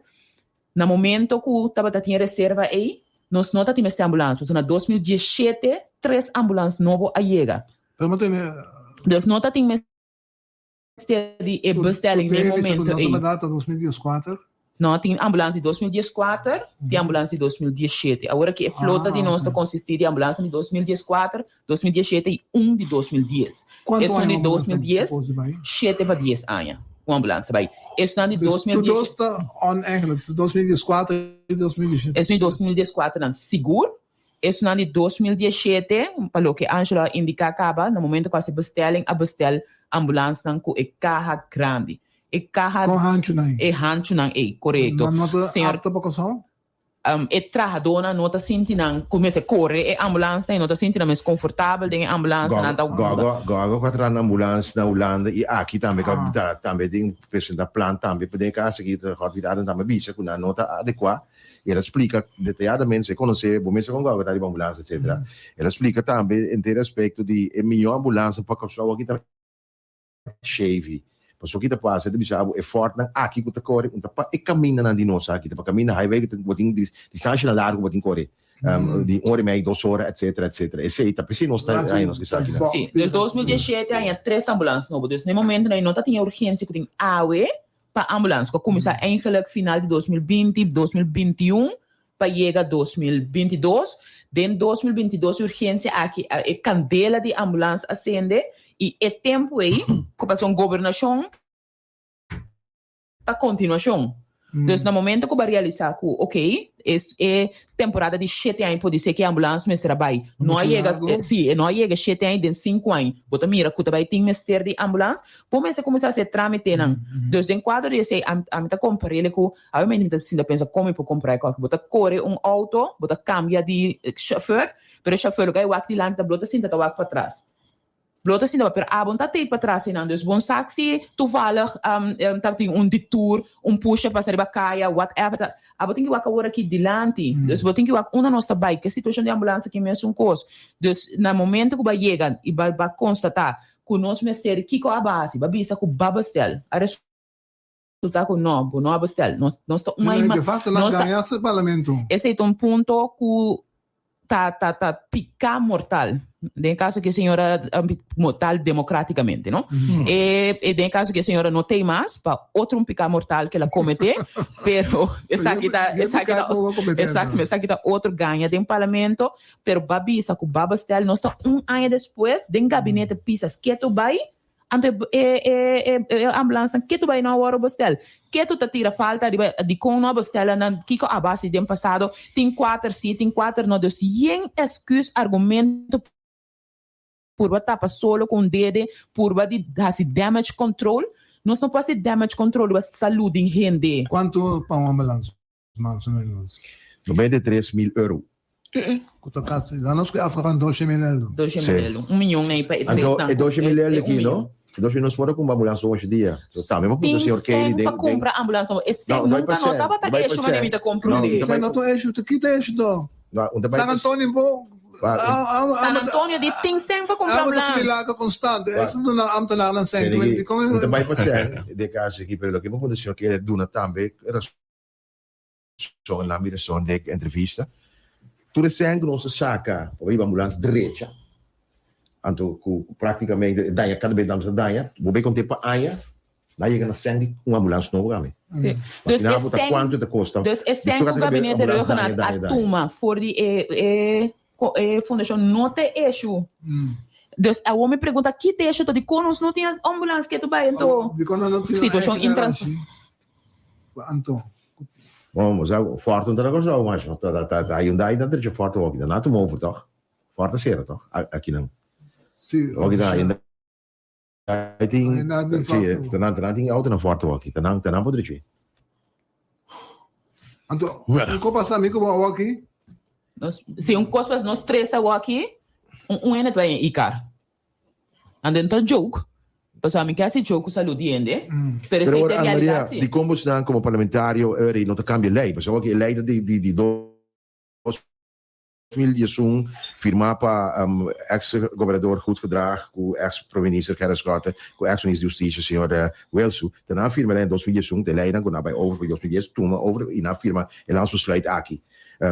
Na momento ku tabata tin e reserva ei, nos no ta tin mester ambulans, pasobra na 2017 tres ambulans nobo a yega.
Pero mi tene.
Dus no ta tin mester di e bestelling den e momento ei.
No ta berdad ta 2014?
No, tin ambulans di 2014, tin ambulans di 2017. Awor aki e flota di nos ta consisti di ambulansnan di 2014, 2017 y un di 2010.
Cuanto
Esun
aña
di
un ambulans ta
2010,
suppose di bay?
shete pa dies aña un ambulans ta bay. Esunnan di
Dus
dos mil
tur
dies,
dos ta on eigenlijk, 2014 y 2017.
Esun di 2014 nan sigur. Esunnan di 2017, pa loke Angelo a indica caba, na momento cu a haci bestelling a bestel ambulansnan cu e caha grandi. E kaha.
Kon hanchunan ei?
E hanchunan ei, korekto.
Nan no ta
Señor.
apto pa Kòrsou?
E trahadónan no ta sinti nan ku mester kore e ambulansnan, e no ta sinti nan mes konfortabel den e ambulansnan, nan ta.
Gogo, gogo ku a traha na ambulans na Hulanda i aki tambe ku a tambe den presentá plan tambe pa den e kas aki ta Hòrt Vidaden tambe a bisa ku nan no ta adekuá i el a splika detayadamente so e konosé bo mes kon gogo ta riba ambulans etsetera. El a splika tambe henter e aspekto di e mihó ambulansnan pa Kòrsou aki ta. Chevy. Pasobra ki ta pasa? E ta bisa abo e Fordnan aki ku ta kore un ta pa e kamindanan di nos aki, ta pa kaminda highway ku ta bo tin distanshanan largu bo tin kore di un ora i mei, dos ora etcetera etcetera. Esei ta p'esei nos ta haña nos ku esakinan.
Sí, dus 2017 haña tres ambulans nobo. Dus na e momentonan ei no ta tin e urgensia ku tin awe pa ambulans ku a kuminsá eigenlijk final di 2020, 2021 pa yega 2022. Den 2022 e urgensia aki e kandela di ambulans a sende i e tempu ei ku pasobra un gobernashon ta kontinuashon. Dus na momento ku bo a realisá ku oke es e temporada di shete aña podisé ku e ambulans mester a bai no a yega si e no a yega shete aña den sinku aña bo ta mira ku ta bai tin mester di ambulans bo mester kuminsá hasi e trámitenan. Dus den kuadro di esei ami ta kompar'é ku Obviamente mi ta sinta pensa kon mi por kumpra e kòke. Bo ta kore un outo, bo ta kambia di shofèr, pero e shofèr lo kai wak dilanti ta blo ta sinta ta wak patras. Blo ta sinta pero abo no ta tei patras einan. Dus bo no sa si toevallig tabatin un detour, un pusher pasa riba kaya, whatever. Ta, abo tin ki wak awor aki dilanti. Dus bo tin ki wak unda nos ta bai. Ke situashon di ambulans aki mesun kos. Dus na momento ku bo a yega i bo a konstatá ku nos mester, kiko abo a hasi? Bo a bisa ku ba bestel. A. Resulta ku no, bo no a bestel. Nos nos ta un
Dina,
aña
de facto nan
nos ta
gaña su parlamento.
Esei ta un punto ku ta ta ta piká mortal. Den e kaso ku e señora mortal democraticamente, no? E e den e kaso ku e señora no tei mas pa otro un piká mortal ku el a kometé, pero esaki ta esaki ta esaki esaki ta otro gaña den parlamento, pero bo a bisa ku bo a bestel nos ta un aña despues den gabinete Pisas ketu bai. Anto e e e ambulansnan ketu bai no a wòrdu bestel. Ketu ta tira falta riba dikon no a bestel nan kiko a base den pasado tin kuater si tin kuater no dus yen esküs argumento purba tapa solo ku un dede purba di hasi damage control nos no por hasi damage control riba salud di hende.
Kuantu pa un ambulans mas o menos?
93 mil euro.
Ku ta kasi la nos ku afgegaan 200 mil euro.
200 mil euro. Un miyon ei pa e tres
Anto
nan.
E 200 mil euro
E un
aki no?
miyon.
E 200 nos por a kumpra ambulans ocho dia. So tambe bo puntra
Tin
señor Kelly
sen
den
pa
den
kumpra ambulans nobo. E sen
No, no
nunka
pa
no
sen.
tabata
No bai pa
esho manera
sen.
mi ta
No,
komprondé.
no
Sen
bai
no ta esho, ta kita esho to.
No, un ta bai
San
pa
Antonio bo
Wa- un-
San Antonio di tin sen pa kumpra
Abo ta
ambulans.
similaco constante.
Wa-
Esa duna ambtenaarnan sen.
Kelly,
Di kon
un ta bai pa sen de kaso aki, pero loke bo puntra señor Kelly duna tambe rason la mi rason den entrevista. Tur e sen ku nos a saka pa hiba ambulans drecha, anto ku praktikamente daña kada bes nan ta daña, bo bay konte pa aña, nan yega na sen di un ambulans nobo kami.
Sí. Dus
Imagina
e
bo ta
sen,
kuantu ta kosta.
dus e
Di
sen
tur
ku
kada bes
gabinete
ambulans daña,
Rhuggenaath a
daña, daña.
tuma for di e e e fundashon no ta e issue. Dus awor mi pregunta ki ta e issue to dikon nos no tin ambulans ke ta bai anto
Dikon nan no tin
situashon
eigen
intrans
garantie? Anto.
Bon, bo sa, Ford no ta na Kòrsou mas, no? Ta, ta, ta Hyundai ta drecha Ford awor aki, ta na tuma over tòg? Ford ta sera tòg, aki nan.
Sí,
Awor aki ta Hyundai tin,
Hyundai tin
sí,
Ford
ta nan, ta nan tin auto na Ford awor aki, ta nan, ta nan por drecha.
Anto, un kos pasa mi ku bo awor aki?
Nos, si un kos pasa nos tres awor aki, un, un hende ta bai en e-car. Anto ta joke, pasobra mi ke hasi joke ku salud di hende, pero
Pero
esei
ora
ta e
Ana Maria,
realidad si.
dikon bosnan komo parlamentario eri no ta kambia lei? Pasobra awor ki e lei ta di di di 2011 firmá pa eks gobernador Goedgedrag ku eks prome minister Gerrit Schotte ku eks minister di hustisia señor Wilsoe ta nan a firma e lei na 2011 ta e leinan ku nan a bai over for 2010 tuma over i nan a firma e landsbesluit aki.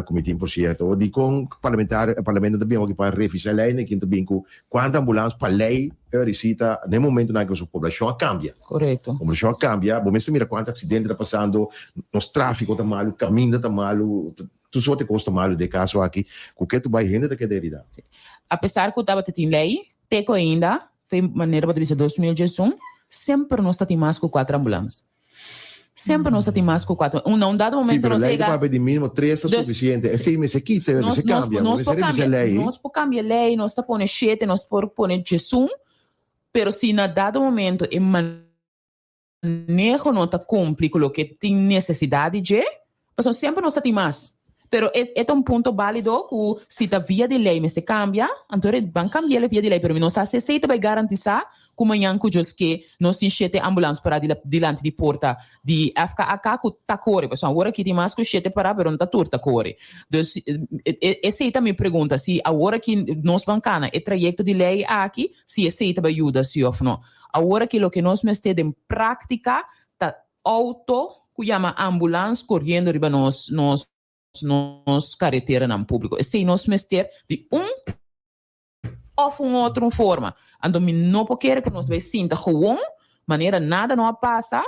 Ku mi tin por sierto. Dikon parlamentario e parlamento ta bin awor pa revisá e lei na kin ta bin ku kuantu ambulans pa lei e risita na e momentonan ku pasobra poblashon a kambia.
Korekto.
Poblashon a kambia, bo mester mira kuantu aksidente ta pasando, nos tráfiko ta malu, kaminda ta malu, tur sorte kos ta malu den e kaso aki ku ke tu bai hende ta keda heridá.
Apesar ku tabata tin lei, te ku ainda, fe manera bo ta bisa 2011, semper nos ta tin mas ku kuater ambulans. Semper nos ta tin mas ku kuater. Un na un dado
Sí,
momento
pero
nos
lei ta
yega.
papia di mínimo tres ta
Dus,
suficiente. Esei mester kita,
nos,
mester
nos,
cambia.
nos
Mester
por
revisa
cambia,
lei.
nos por cambia lei, nos ta pone shete, nos por pone djesun, pero si na dado momento e maneho no ta cumpli cu loke tin necesidad di dje, pasobra semper nos ta tin mas. Pero e e ta un punto bálido ku si ta via di lei mester kambia, anto e ban kambi'el via di lei, pero mi no sa si esei ta bai garantisá ku mañan ku djos ke nos tin shete ambulans pará dilanti di porta di FKAK ku ta kore, pasobra awor aki tin mas ku shete pará pero no ta tur ta kore. Dus esei ta mi pregunta, si awor aki nos ban kana e trayekto di lei aki, si esei ta bai yuda si òf no. Awor aki loke nos mester den práktika ta Auto ku yama ambulans koriendo riba nos nos nos kareteranan públiko. Esei nos mester di un òf un otro un forma. Anto mi no por kere ku nos bai sinta gewon manera nada no a pasa,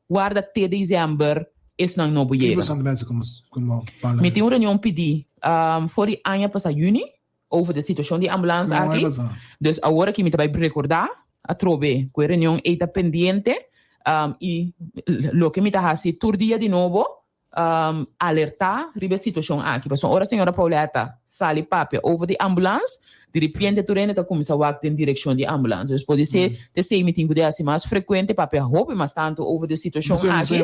warda te desèmber esnan no bo yega. Mi tin un reunion pidí for di aña pasá yüni over de situashon di ambulans aki. Dus awor aki mi ta bai rekordá atrobe ku e reunion ei ta pendiente i loke mi ta hasi tur dia di nobo alertá riba e situashon aki. Pasobra ora señora Pauletta sali papia over di ambulans, diripiente tur hende ta kuminsá wak den direkshon di ambulans. Dus podisé t'esei mi tin ku di hasi mas frekuente, papia hopi mas tantu over di e situashon aki.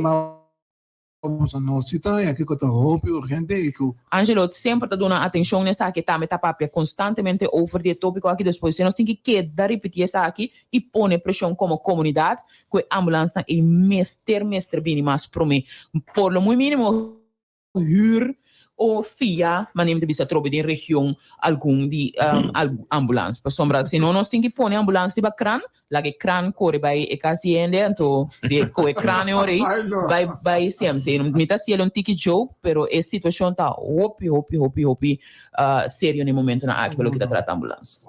Nos no si ta haña kiko ta hopi urgente i ku.
Angelo semper ta duna atencion na esaki, tambe ta papia constantemente over di e topico aki, dus por nos tin ki keda ripiti esaki y pone presion como comunidad cu e ambulansnan ey mester mester bini mas prome, por lo muy minimo huur. o fia manera mi ta bisa atrobe den region algun di ambulans pasobra si no nos tin ki pone ambulans riba kran laga e kran kore bai e kas di hende anto di ku e kran e ora ei bai bai CMC. Mi ta hasiel un tiki joke pero e situashon ta hopi hopi hopi hopi serio na e momentonan aki pa loke ta trata ambulans.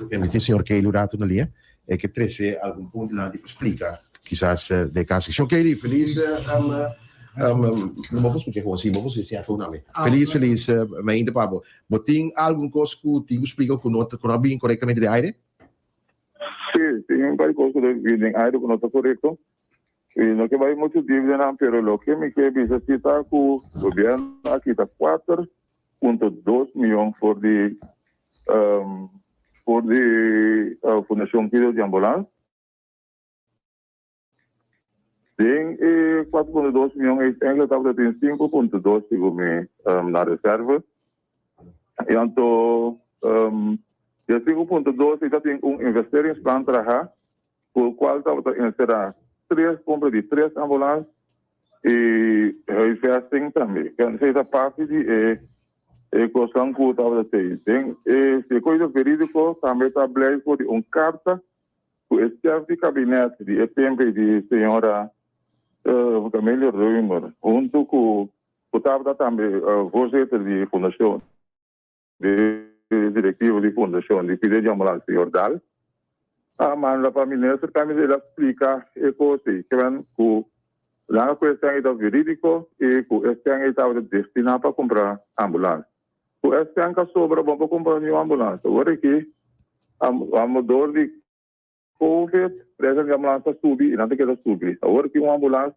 Permiti señor Kelly un rato na lia e ke trece algun punto nan di por splica kisas de caso. Señor Kelly, feliz no bo por scucha gewoon si bo por scucha si na mi. Feliz feliz mainta pa bo. Bo tin algun cos cu tin cu splica cu no cu no a bin corectamente den aire?
Si, tin un par di cos cu ta bin den aire cu no ta corecto. Mi no ke bai muchu diep den nan, pero loke mi ke bisa si ta ku gobierno a kita kuater punto dos miyon for di for di Fundashon Kuido di Ambulans. Den e kuater punto dos miyon ei enkele tabata tin sinku punto dos segun mi na reserve. I anto di e 5.2 ei ta tin un investeringsplan traha ku kual tabata enserá tres kompra di tres ambulans i huisvesting tambe. Esei ta parti di e e kosnan ku tabata tei. Den e sirkuito verídiko tambe ta blei for di un karta ku e chef di kabinet di e tempu ei di señora Camelia Römer huntu ku ku tabata tambe voorzitter di fundashon. Di direktivo di Fundashon di Pide di Ambulans señor Daal a manda pa minister tambe el a splika e kos ei kimen ku nan a kuestion ei ta veridiko i ku e sèn ei tabata destiná pa kumpra ambulans. Ku e sèn ka sobra bon pa kumpra niun ambulans. Awor aki amo dor di Covid, prijsnan di ambulans ta subi i nan ta keda subi. Awor ki un ambulans,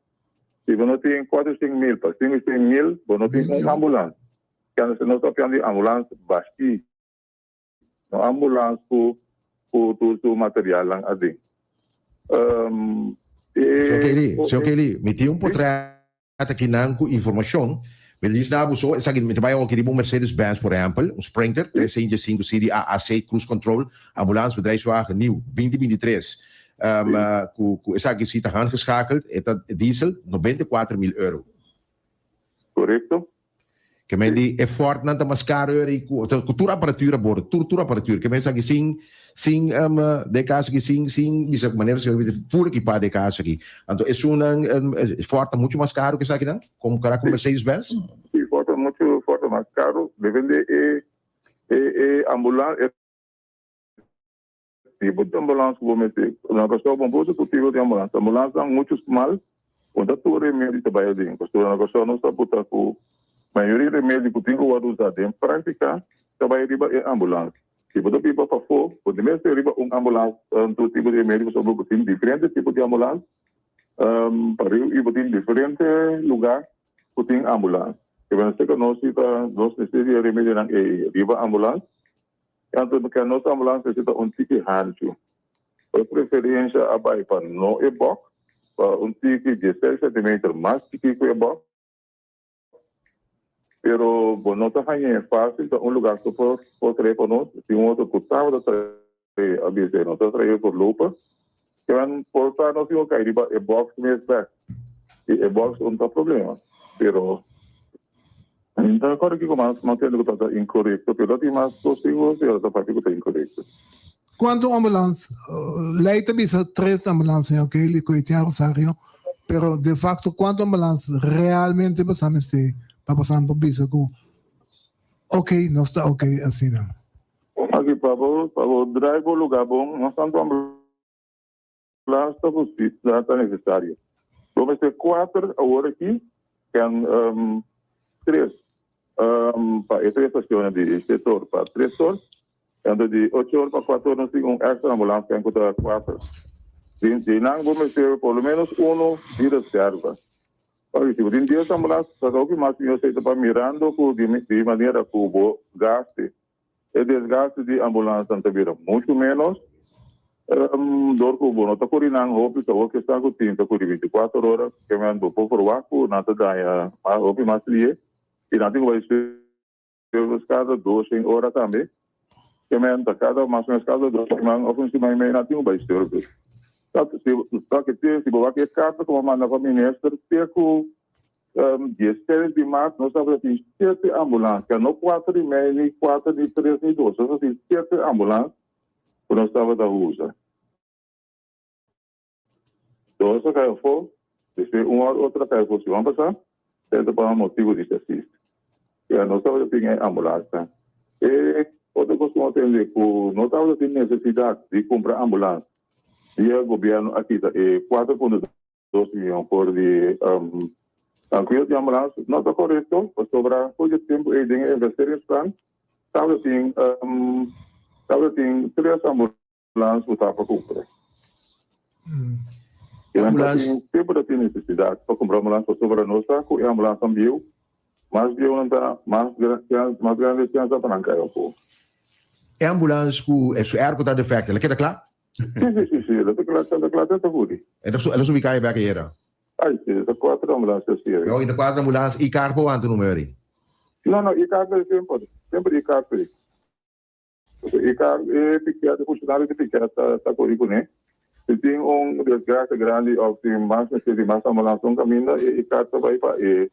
si bo no tin kuater shen mil pa sinku shen mil, bo no tin un ambulans. Kende si nos ta papiando di ambulans bashí, no ambulans ku ku tur su materialnan aden.
Señor Kelly, señor Kelly, mi tin un potret Akinan ku informashon, mi ta djis na bo so esaki mi ta bai awor riba un Mercedes Benz por ehèmpel, un Sprinter 305 CD AAC Cruise Control Ambulans Bedrijfswagen nieuw 2023 ku ku esaki si ta handgeschakeld e ta diesel 94 mil euro.
Korekto.
Ke men di e Fordnan ta mas karo eri ku ku tur aparatura a bordo, tur tur aparatura. Ke men esaki sin sin den e kaso aki sin sin bisa manera si bisa full ekipá den e kaso aki. Anto esunnan Ford ta muchu mas karo ke esakinan kompará ku Mercedes Benz?
Si, Ford ta muchu Ford ta mas karo depende e e e ambulans e Tipo di ambulans ku bo mester. Na Kòrsou bo no por usa tur tipo di ambulans. Ambulansnan muchu smal, bo no ta tur remedi ta bai aden. Pasobra na Kòrsou nos ta buta ku mayoria remedi ku tin ku wòrdu usá den práktika ta bai riba e ambulans. Si bo ta biba pafó, bo tin mester riba un ambulans tur tipo di remedi pasobra bo tin diferente tipo di ambulans pa riu i bo tin diferente lugá ku tin ambulans. Ke mester ku nos si ta nos mester di e remedinan ei riba ambulans. Anto ke nos ambulans mester ta un tiki hanchu. E preferensha a bai pa no e bòk, pa un tiki dieseis sentimeter mas chikí ku e bòk. Pero bo no ta hañ'é fásil, ta un lugá so por por trae pa nos. Tin un otro ku tabata trae a bisa e no ta trae voorlopig. Kiman por ta nos tin ku kai riba e bòks mes bèk. I e bòks un ta problema. Pero mi no ta rekòrda kiko mas mas hende ku tabata inkorekto, pero tin mas kos sigur si ta papia ku ta inkorekto.
Kuantu ambulans? Lei ta bisa tres ambulans, señor Kelly, ku Etienne Rosario, pero de facto kuantu ambulans realmente boso mester pa boso por bisa ku ok, nos ta ok asina?
Aki pa bo pa bo drai bo luga bon, nos tantu ambulans. Plasta ku si ta nesesario. Bo mester kuater awor aki en tres pa e tres stacionnan di shete or pa tres or. Anto di ocho or pa kuater or nos tin un extra ambulans ken ku ta kuater. Den nan bo mester por lo menos uno di reserva. Pasobra si bo tin dies ambulans ta hopi mas mihor esei ta pa mirando ku di manera ku bo gaste. E desgaste di ambulansnan ta bira muchu ménos dor ku bo no ta kuri nan hopi ta wak esnan ku tin ta kuri bintikuater ora kemen bo por ferwagt ku nan ta daña mas hopi mas lie i nan tin ku bai service kada dos shen ora tambe kemen ta kada mas o menos kada dos siman òf un siman i mei nan tin ku bai service. Si si bo wak e karta ku bo a manda pa minister te ku diesseis di mart nos tabata tin shete ambulans, ya no kuater i mei ni kuater ni tres ni dos, nos tabatin shete ambulans ku nos tabata usa. Dos a kai afó, despues un òr otro a kai afó siman pasá, esei ta pa motibu di chassis. Ya nos tabata tin e ambulansnan. E otro kos ku nos a tende ku no tabata tin nesesidat di kumpra ambulans dia gobièrnu a kita e kuater punto dos miyon for di cuido di ambulans no ta corecto pasobra for di e tempo ey den e investeringsplan tabata tin tabata tin tres ambulans cu ta pa cumpra. Y nan ta tin tempo ta tin necesidad pa cumpra ambulans pasobra nos sa cu e ambulansnan bieu mas bieu nan ta mas mas grande e chance ta pa nan cay afo.
E ambulans cu su airco ta defecto, el a keda cla?
Sí, sí, sí, sí, el ta kla, ta kla, ta hudi.
El ta subi kaya bek ayera?
Ay, sí, ta kuater ambulancia sí.
Yo, ta kuater ambulancia i kar por wanta numero ei?
No, no, i kar ta semper, semper i kar sí. I kar, e piket, e funcionario di piket ta, ta kori kuné. Si tin un desgracia grandi of tin mas mester di mas ambulancia un kaminda, e i kar ta bai pa e,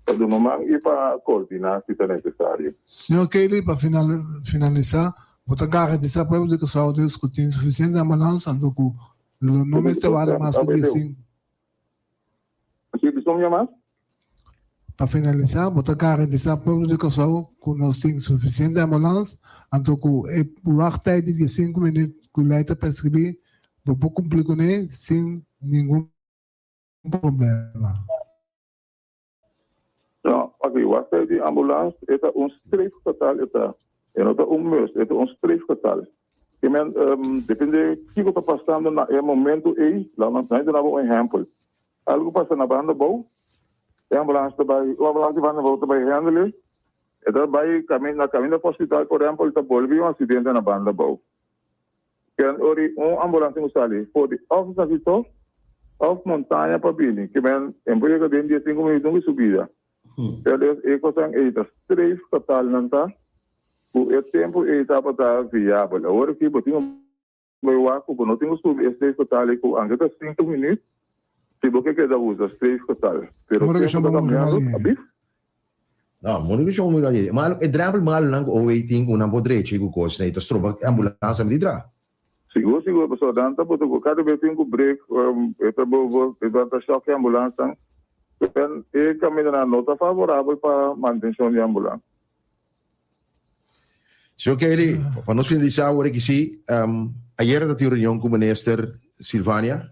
pa duna man i pa koordiná si ta nesesario.
Señor Kelly, pa finalisá, Bo ta garantisa pueblo di Kòrsou dus ku tin sufisiente ambulans anto ku lo no mester wòrdu mas ku diesinku. Pa finalisá, bo ta garantisa pueblo di Kòrsou ku nos tin sufisiente ambulans anto ku e wachtijd di diesinku minüt ku lei ta preskribí bo por kumpli kuné sin ningun problema.
No, aki wachtijd di ambulans e ta un streefgetal e ta, e no ta un mus, e ta un streefgetal. Ke men depende kiko ta pasando na e momento ei, laat nos nan duna bo un ehempel. Algo pasa na banda bou, e ambulans ta bai, un ambulans di banda bou ta bai handle, e ta bai na kaminda pa hospital por ehempel ta bolbe un accidente na banda bou. Ken ori un ambulans tin ku sali for di òf Sasito òf Montaña pa bini, ke men en por yega den diesinku minuut nunka su bida. Pero des e kosan ei ta streef total nan ta ku e tempu ei tabata viabel. Awor aki bo tin ku bai wak ku bo no tin ku subi e streef total ei ku anke ta sinku minuut si bo ke keda usa streef total. Pero tempu ta kambiando, abif.
No, mo no kishon muy aye. Malo, e drempel malo nan ku OA tin ku nan por drecha i ku kos nei ta stroba e ambulans a midi tra.
Sigur, sigur, pasobra nan ta bota ku kada bes tin ku brek, e ta bo bo e ta shock e ambulansnan. En e kamindanan no ta favorabel pa mantenshon di ambulans.
Señor Kelly, pa nos finalisá awor aki sí, ayera ta tin un reunion ku Minister Silvania.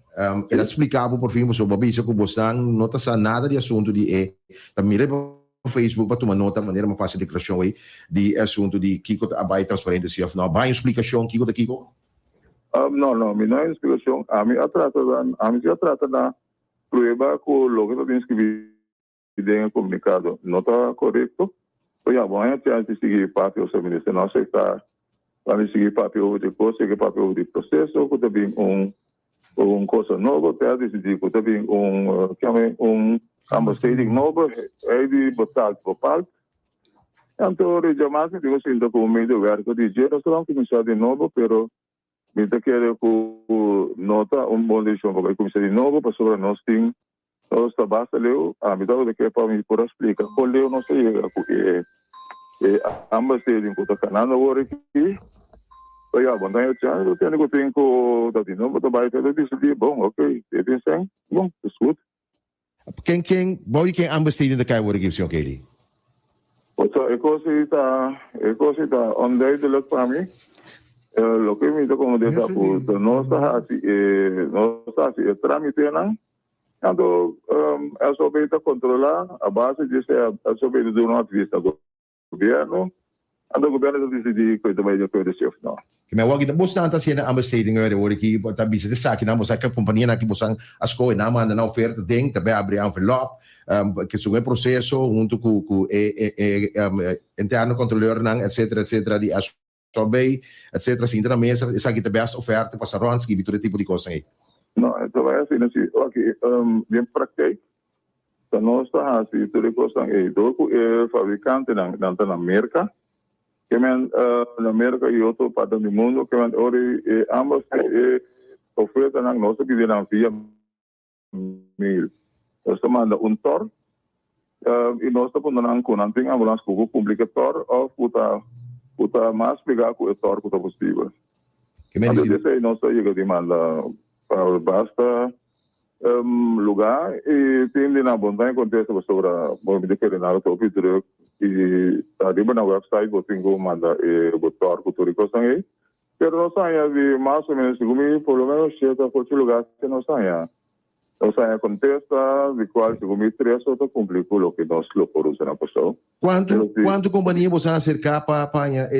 El a splika bo por fin pasobra bo a bisa ku bosnan no ta sa nada di asuntu di e ta mira riba Facebook pa tuma nota manera mi a fasi deklarashon ei di e asuntu di kiko ta a bai transparente si òf no. Bai un splikashon kiko ta kiko?
No, no, mi no hay un splikashon. Ami a trata, ami si a trata na prueba ku loke ta tin skibí. den e comunicado no ta corecto, pues ya bo haña chance di sigui papia osea minister no acepta pa mi sigui papia over di cos, sigui papia over di proceso cu ta bin un un cosa nobo, te a dicidi cu ta bin un kiami un aanbesteding nobo, ey di betaald bepaald. Anto Rijamás mi tin cu sinta cu un medewerker di dje, nos ta ban cuminsa di nobo, pero mi ta kere cu no ta un bon decision pa bay cuminsa di nobo pasobra nos tin Nos ta basta leu, ami tabata ke pa mi por a splika kon leu nos a yega ku e e aanbesteding ku ta kanando awor aki. So ya, bo ta chance bo tende ku tin ku ta tin bo ta bai ta disidí, bon, ok, e tin sèn, bon, is goed.
Ken ken, bou di ken aanbesteding ta kai awor aki, señor Kelly?
Oca e kos ei ta, e kos ei ta onduidelijk pa mi. Loke mi ta komprendé ta ku nos ta hasi e, nos ta hasi e trámitenan. Anto SOB ta kontrolá a base di esei SOB ta duna un advis na gobièrnu, anto gobièrnu ta disidí ku e ta bai di akuerdo si òf nò.
Mi awor aki ta boso nan ta hasiendo aanbesteding ora awor aki bo ta bisa esaki nan boso a kompanianan aki boso a skohe nan a manda nan oferta den ta bai abri envelop ke segun e proseso hunto ku ku e e interno kontroleurnan etcetera etcetera di SOB etcetera sinta na mesa esaki ta best oferta pasa rond skibi tur e tipo di kosnan ei.
No, e ta bai asina si. Oke, den praktijk ta nos ta hasi tur e kosnan ei dor ku e fabrikantenan nan ta na Merka. Ke men na Merka i otro partenan di mundu ke men ora e ambos e. ofertanan nos ta pidi nan via mail. Nos ta manda un tor i nos ta puntra nan ku nan tin ambulans ku por kumpli ku e tor òf ku ta ku ta mas pegá ku e tor ku ta posibel. Anto di esei nos ta yega di manda pa basta lugá i tin di nan bon ta kontesta pasobra bo mi ta kere nan ta hopi drùk i ta riba nan wèpsait bo tin ku manda e bo tor ku tur e kosnan ei. Pero nos haña di mas o menos segun mi por lo menos shete of ocho lugar si nos haña. Nos haña contesta di cual segun mi tres lo ta cumpli cu loke nos lo por usa na Kòrsou.
Cuantu
Pero si.
cuantu compania boso a acerca pa pa haña e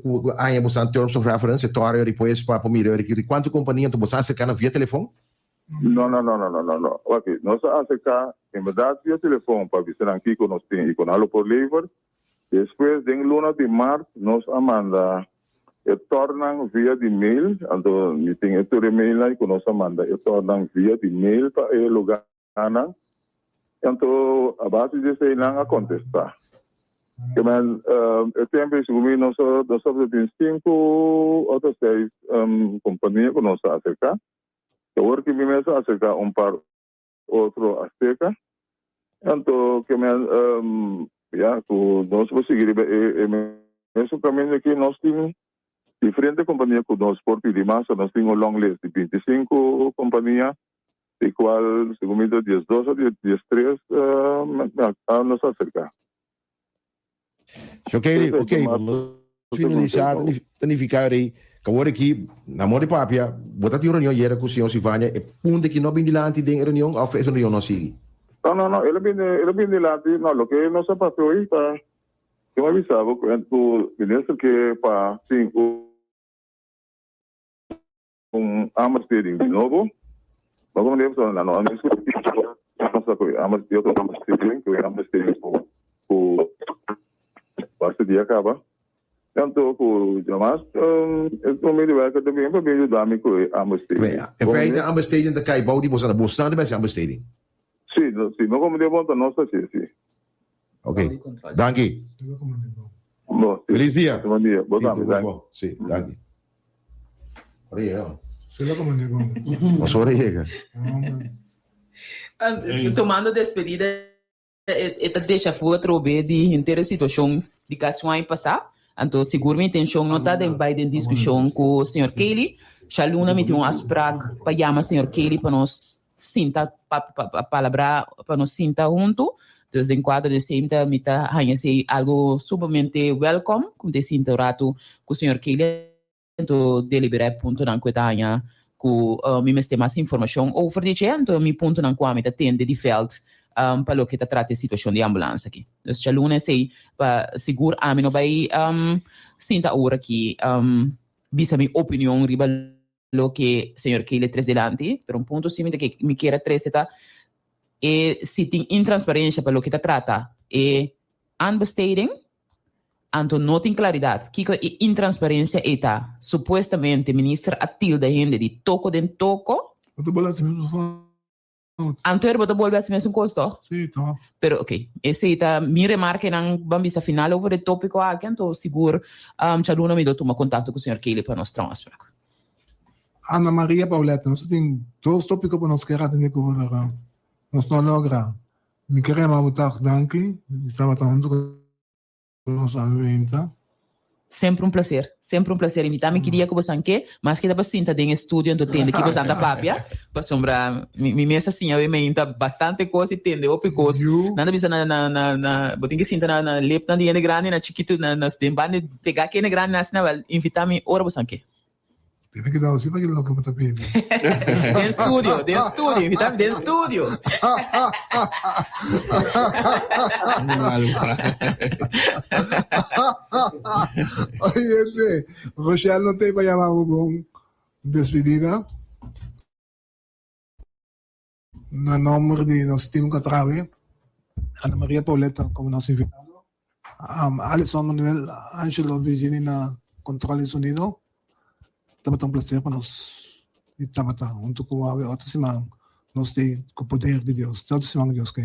cu haña boso an terms of reference e tori ori pues pa pa mira ori ki cuantu compania anto boso a acerca nan via telefon?
No no no no no no no wak nos a acerca en berdad via telefon pa bisa nan kico nos tin y cu nan lo por lever Despues den luna di mart nos a manda e tornan via di mail, anto mi tin e tur e mailnan ku nos a manda e tornan via di mail pa e lugarnan, anto a base di esei nan a kontestá. Ke men e tempu ei segun mi nos a nos tabata tin sinku òf seis kompania ku nos a aserká, awor ki mi mes a aserká un par otro Azteca. Anto ke men ya ku nos por sigui riba e mesun kaminda aki nos tin diferente kompania ku nos por pidi mas, nos tin un long list di 25 kompania di kual segun mi ta 12 o 13 a nos aserka.
Ok, ok, finalisá ta nifiká rei ku awor aki na modo di papia bo ta tin un reunion yera ku señor Sivania e punto aki no a bin dilanti den e reunion òf es un reunion no a sigui?
No, no, no, el a bin el a bin dilanti, no, loke nos a papia hoy ta ke mi a bisa bo ku minister ke pa tin un Un aanbesteding di nobo. No como debe so na no nos ku ambas di otro aanbesteding ku aanbesteding ku ku basta dia kaba. Tanto ku jamas e medewerker ta bin pa bin yuda mi ku e aanbesteding.
En feite aanbesteding ta kai bou di boso, boso ta besi aanbesteding.
Si, si, no como debe ta nos ta si, si.
Ok, danki.
Bo, si.
Feliz dia.
Bon dia. Bo tambe, danki.
Si, danki. Ora yega.
Sila como ne bon.
Nos ora yega.
Tomando despedida e ta deja vu atrobe di henter e situacion di casi un aña pasa. Anto sigur mi intencion no ta den bay den discusion cu señor Kelly. Djaluna mi tin un afspraak pa yama señor Kelly pa nos sinta pa palabra pa nos sinta hunto. Dus den cuadro di esey mi ta haña esey algo sumamente welcome cu mi ta sinta un rato cu señor Kelly anto delibera e puntonan cu e ta haña cu mi mester mas informacion over di dje anto mi puntonan cu ami ta tende di veld pa loke ta trata e situacion di ambulance aki. Dus djaluna esey pa sigur ami no bay sinta awor aki bisa mi opinion riba loke señor Kelly tres dilanti, pero un punto si mi ta ke mi kier a trece ta e si tin intransparencia pa loke ta trata e aanbesteding, anto no tin claridad kico e intransparencia ey ta. Supuestamente minister a tilda hende di toko den toko.
Bo ta bolbe haci mesun fout.
Anto er bo ta bolbe haci mesun cos toch?
Si toch.
Pero ok, esey ta mi remarkenan ban bisa final over e topico aki, anto sigur djaluna mi lo tuma contacto cu señor Kelly pa nos traha un afspraak.
Ana Maria Pauletta, nos tin dos topico pa nos kier atende cu bo pero nos no a logra. Mi ke rema bo tag danki di tabata hunto cu nos awe meinta.
Semper un placer, semper un placer. Invita mi ki dia cu bosan ke, maske ta pa sinta den e studio anto tende ki bosan ta papia, pasobra mi mi mes a siña awe meinta bastante cos y tende hopi cos. Nan ta bisa na na na na bo tin ke sinta na na lepnan di hende grandi na chikitu na na den banda pega ki hende grandi na asina, wel invita mi ora bosan ke.
Tene cuidado si pa ki loke bo ta pidi.
Den studio, den studio, invita mi den studio.
Oyente, Rochelle no te pa yama bo bon despedida. Na nomber di nos team cu a trawe, Ana Maria Pauletta como nos invitado, Alison Manuel, Angelo Virgini na control di sonido. Tabata un placer pa nos di tabata hunto cu awe otro siman nos t'ey cu poder di Dios. Te otro siman cu Dios ke.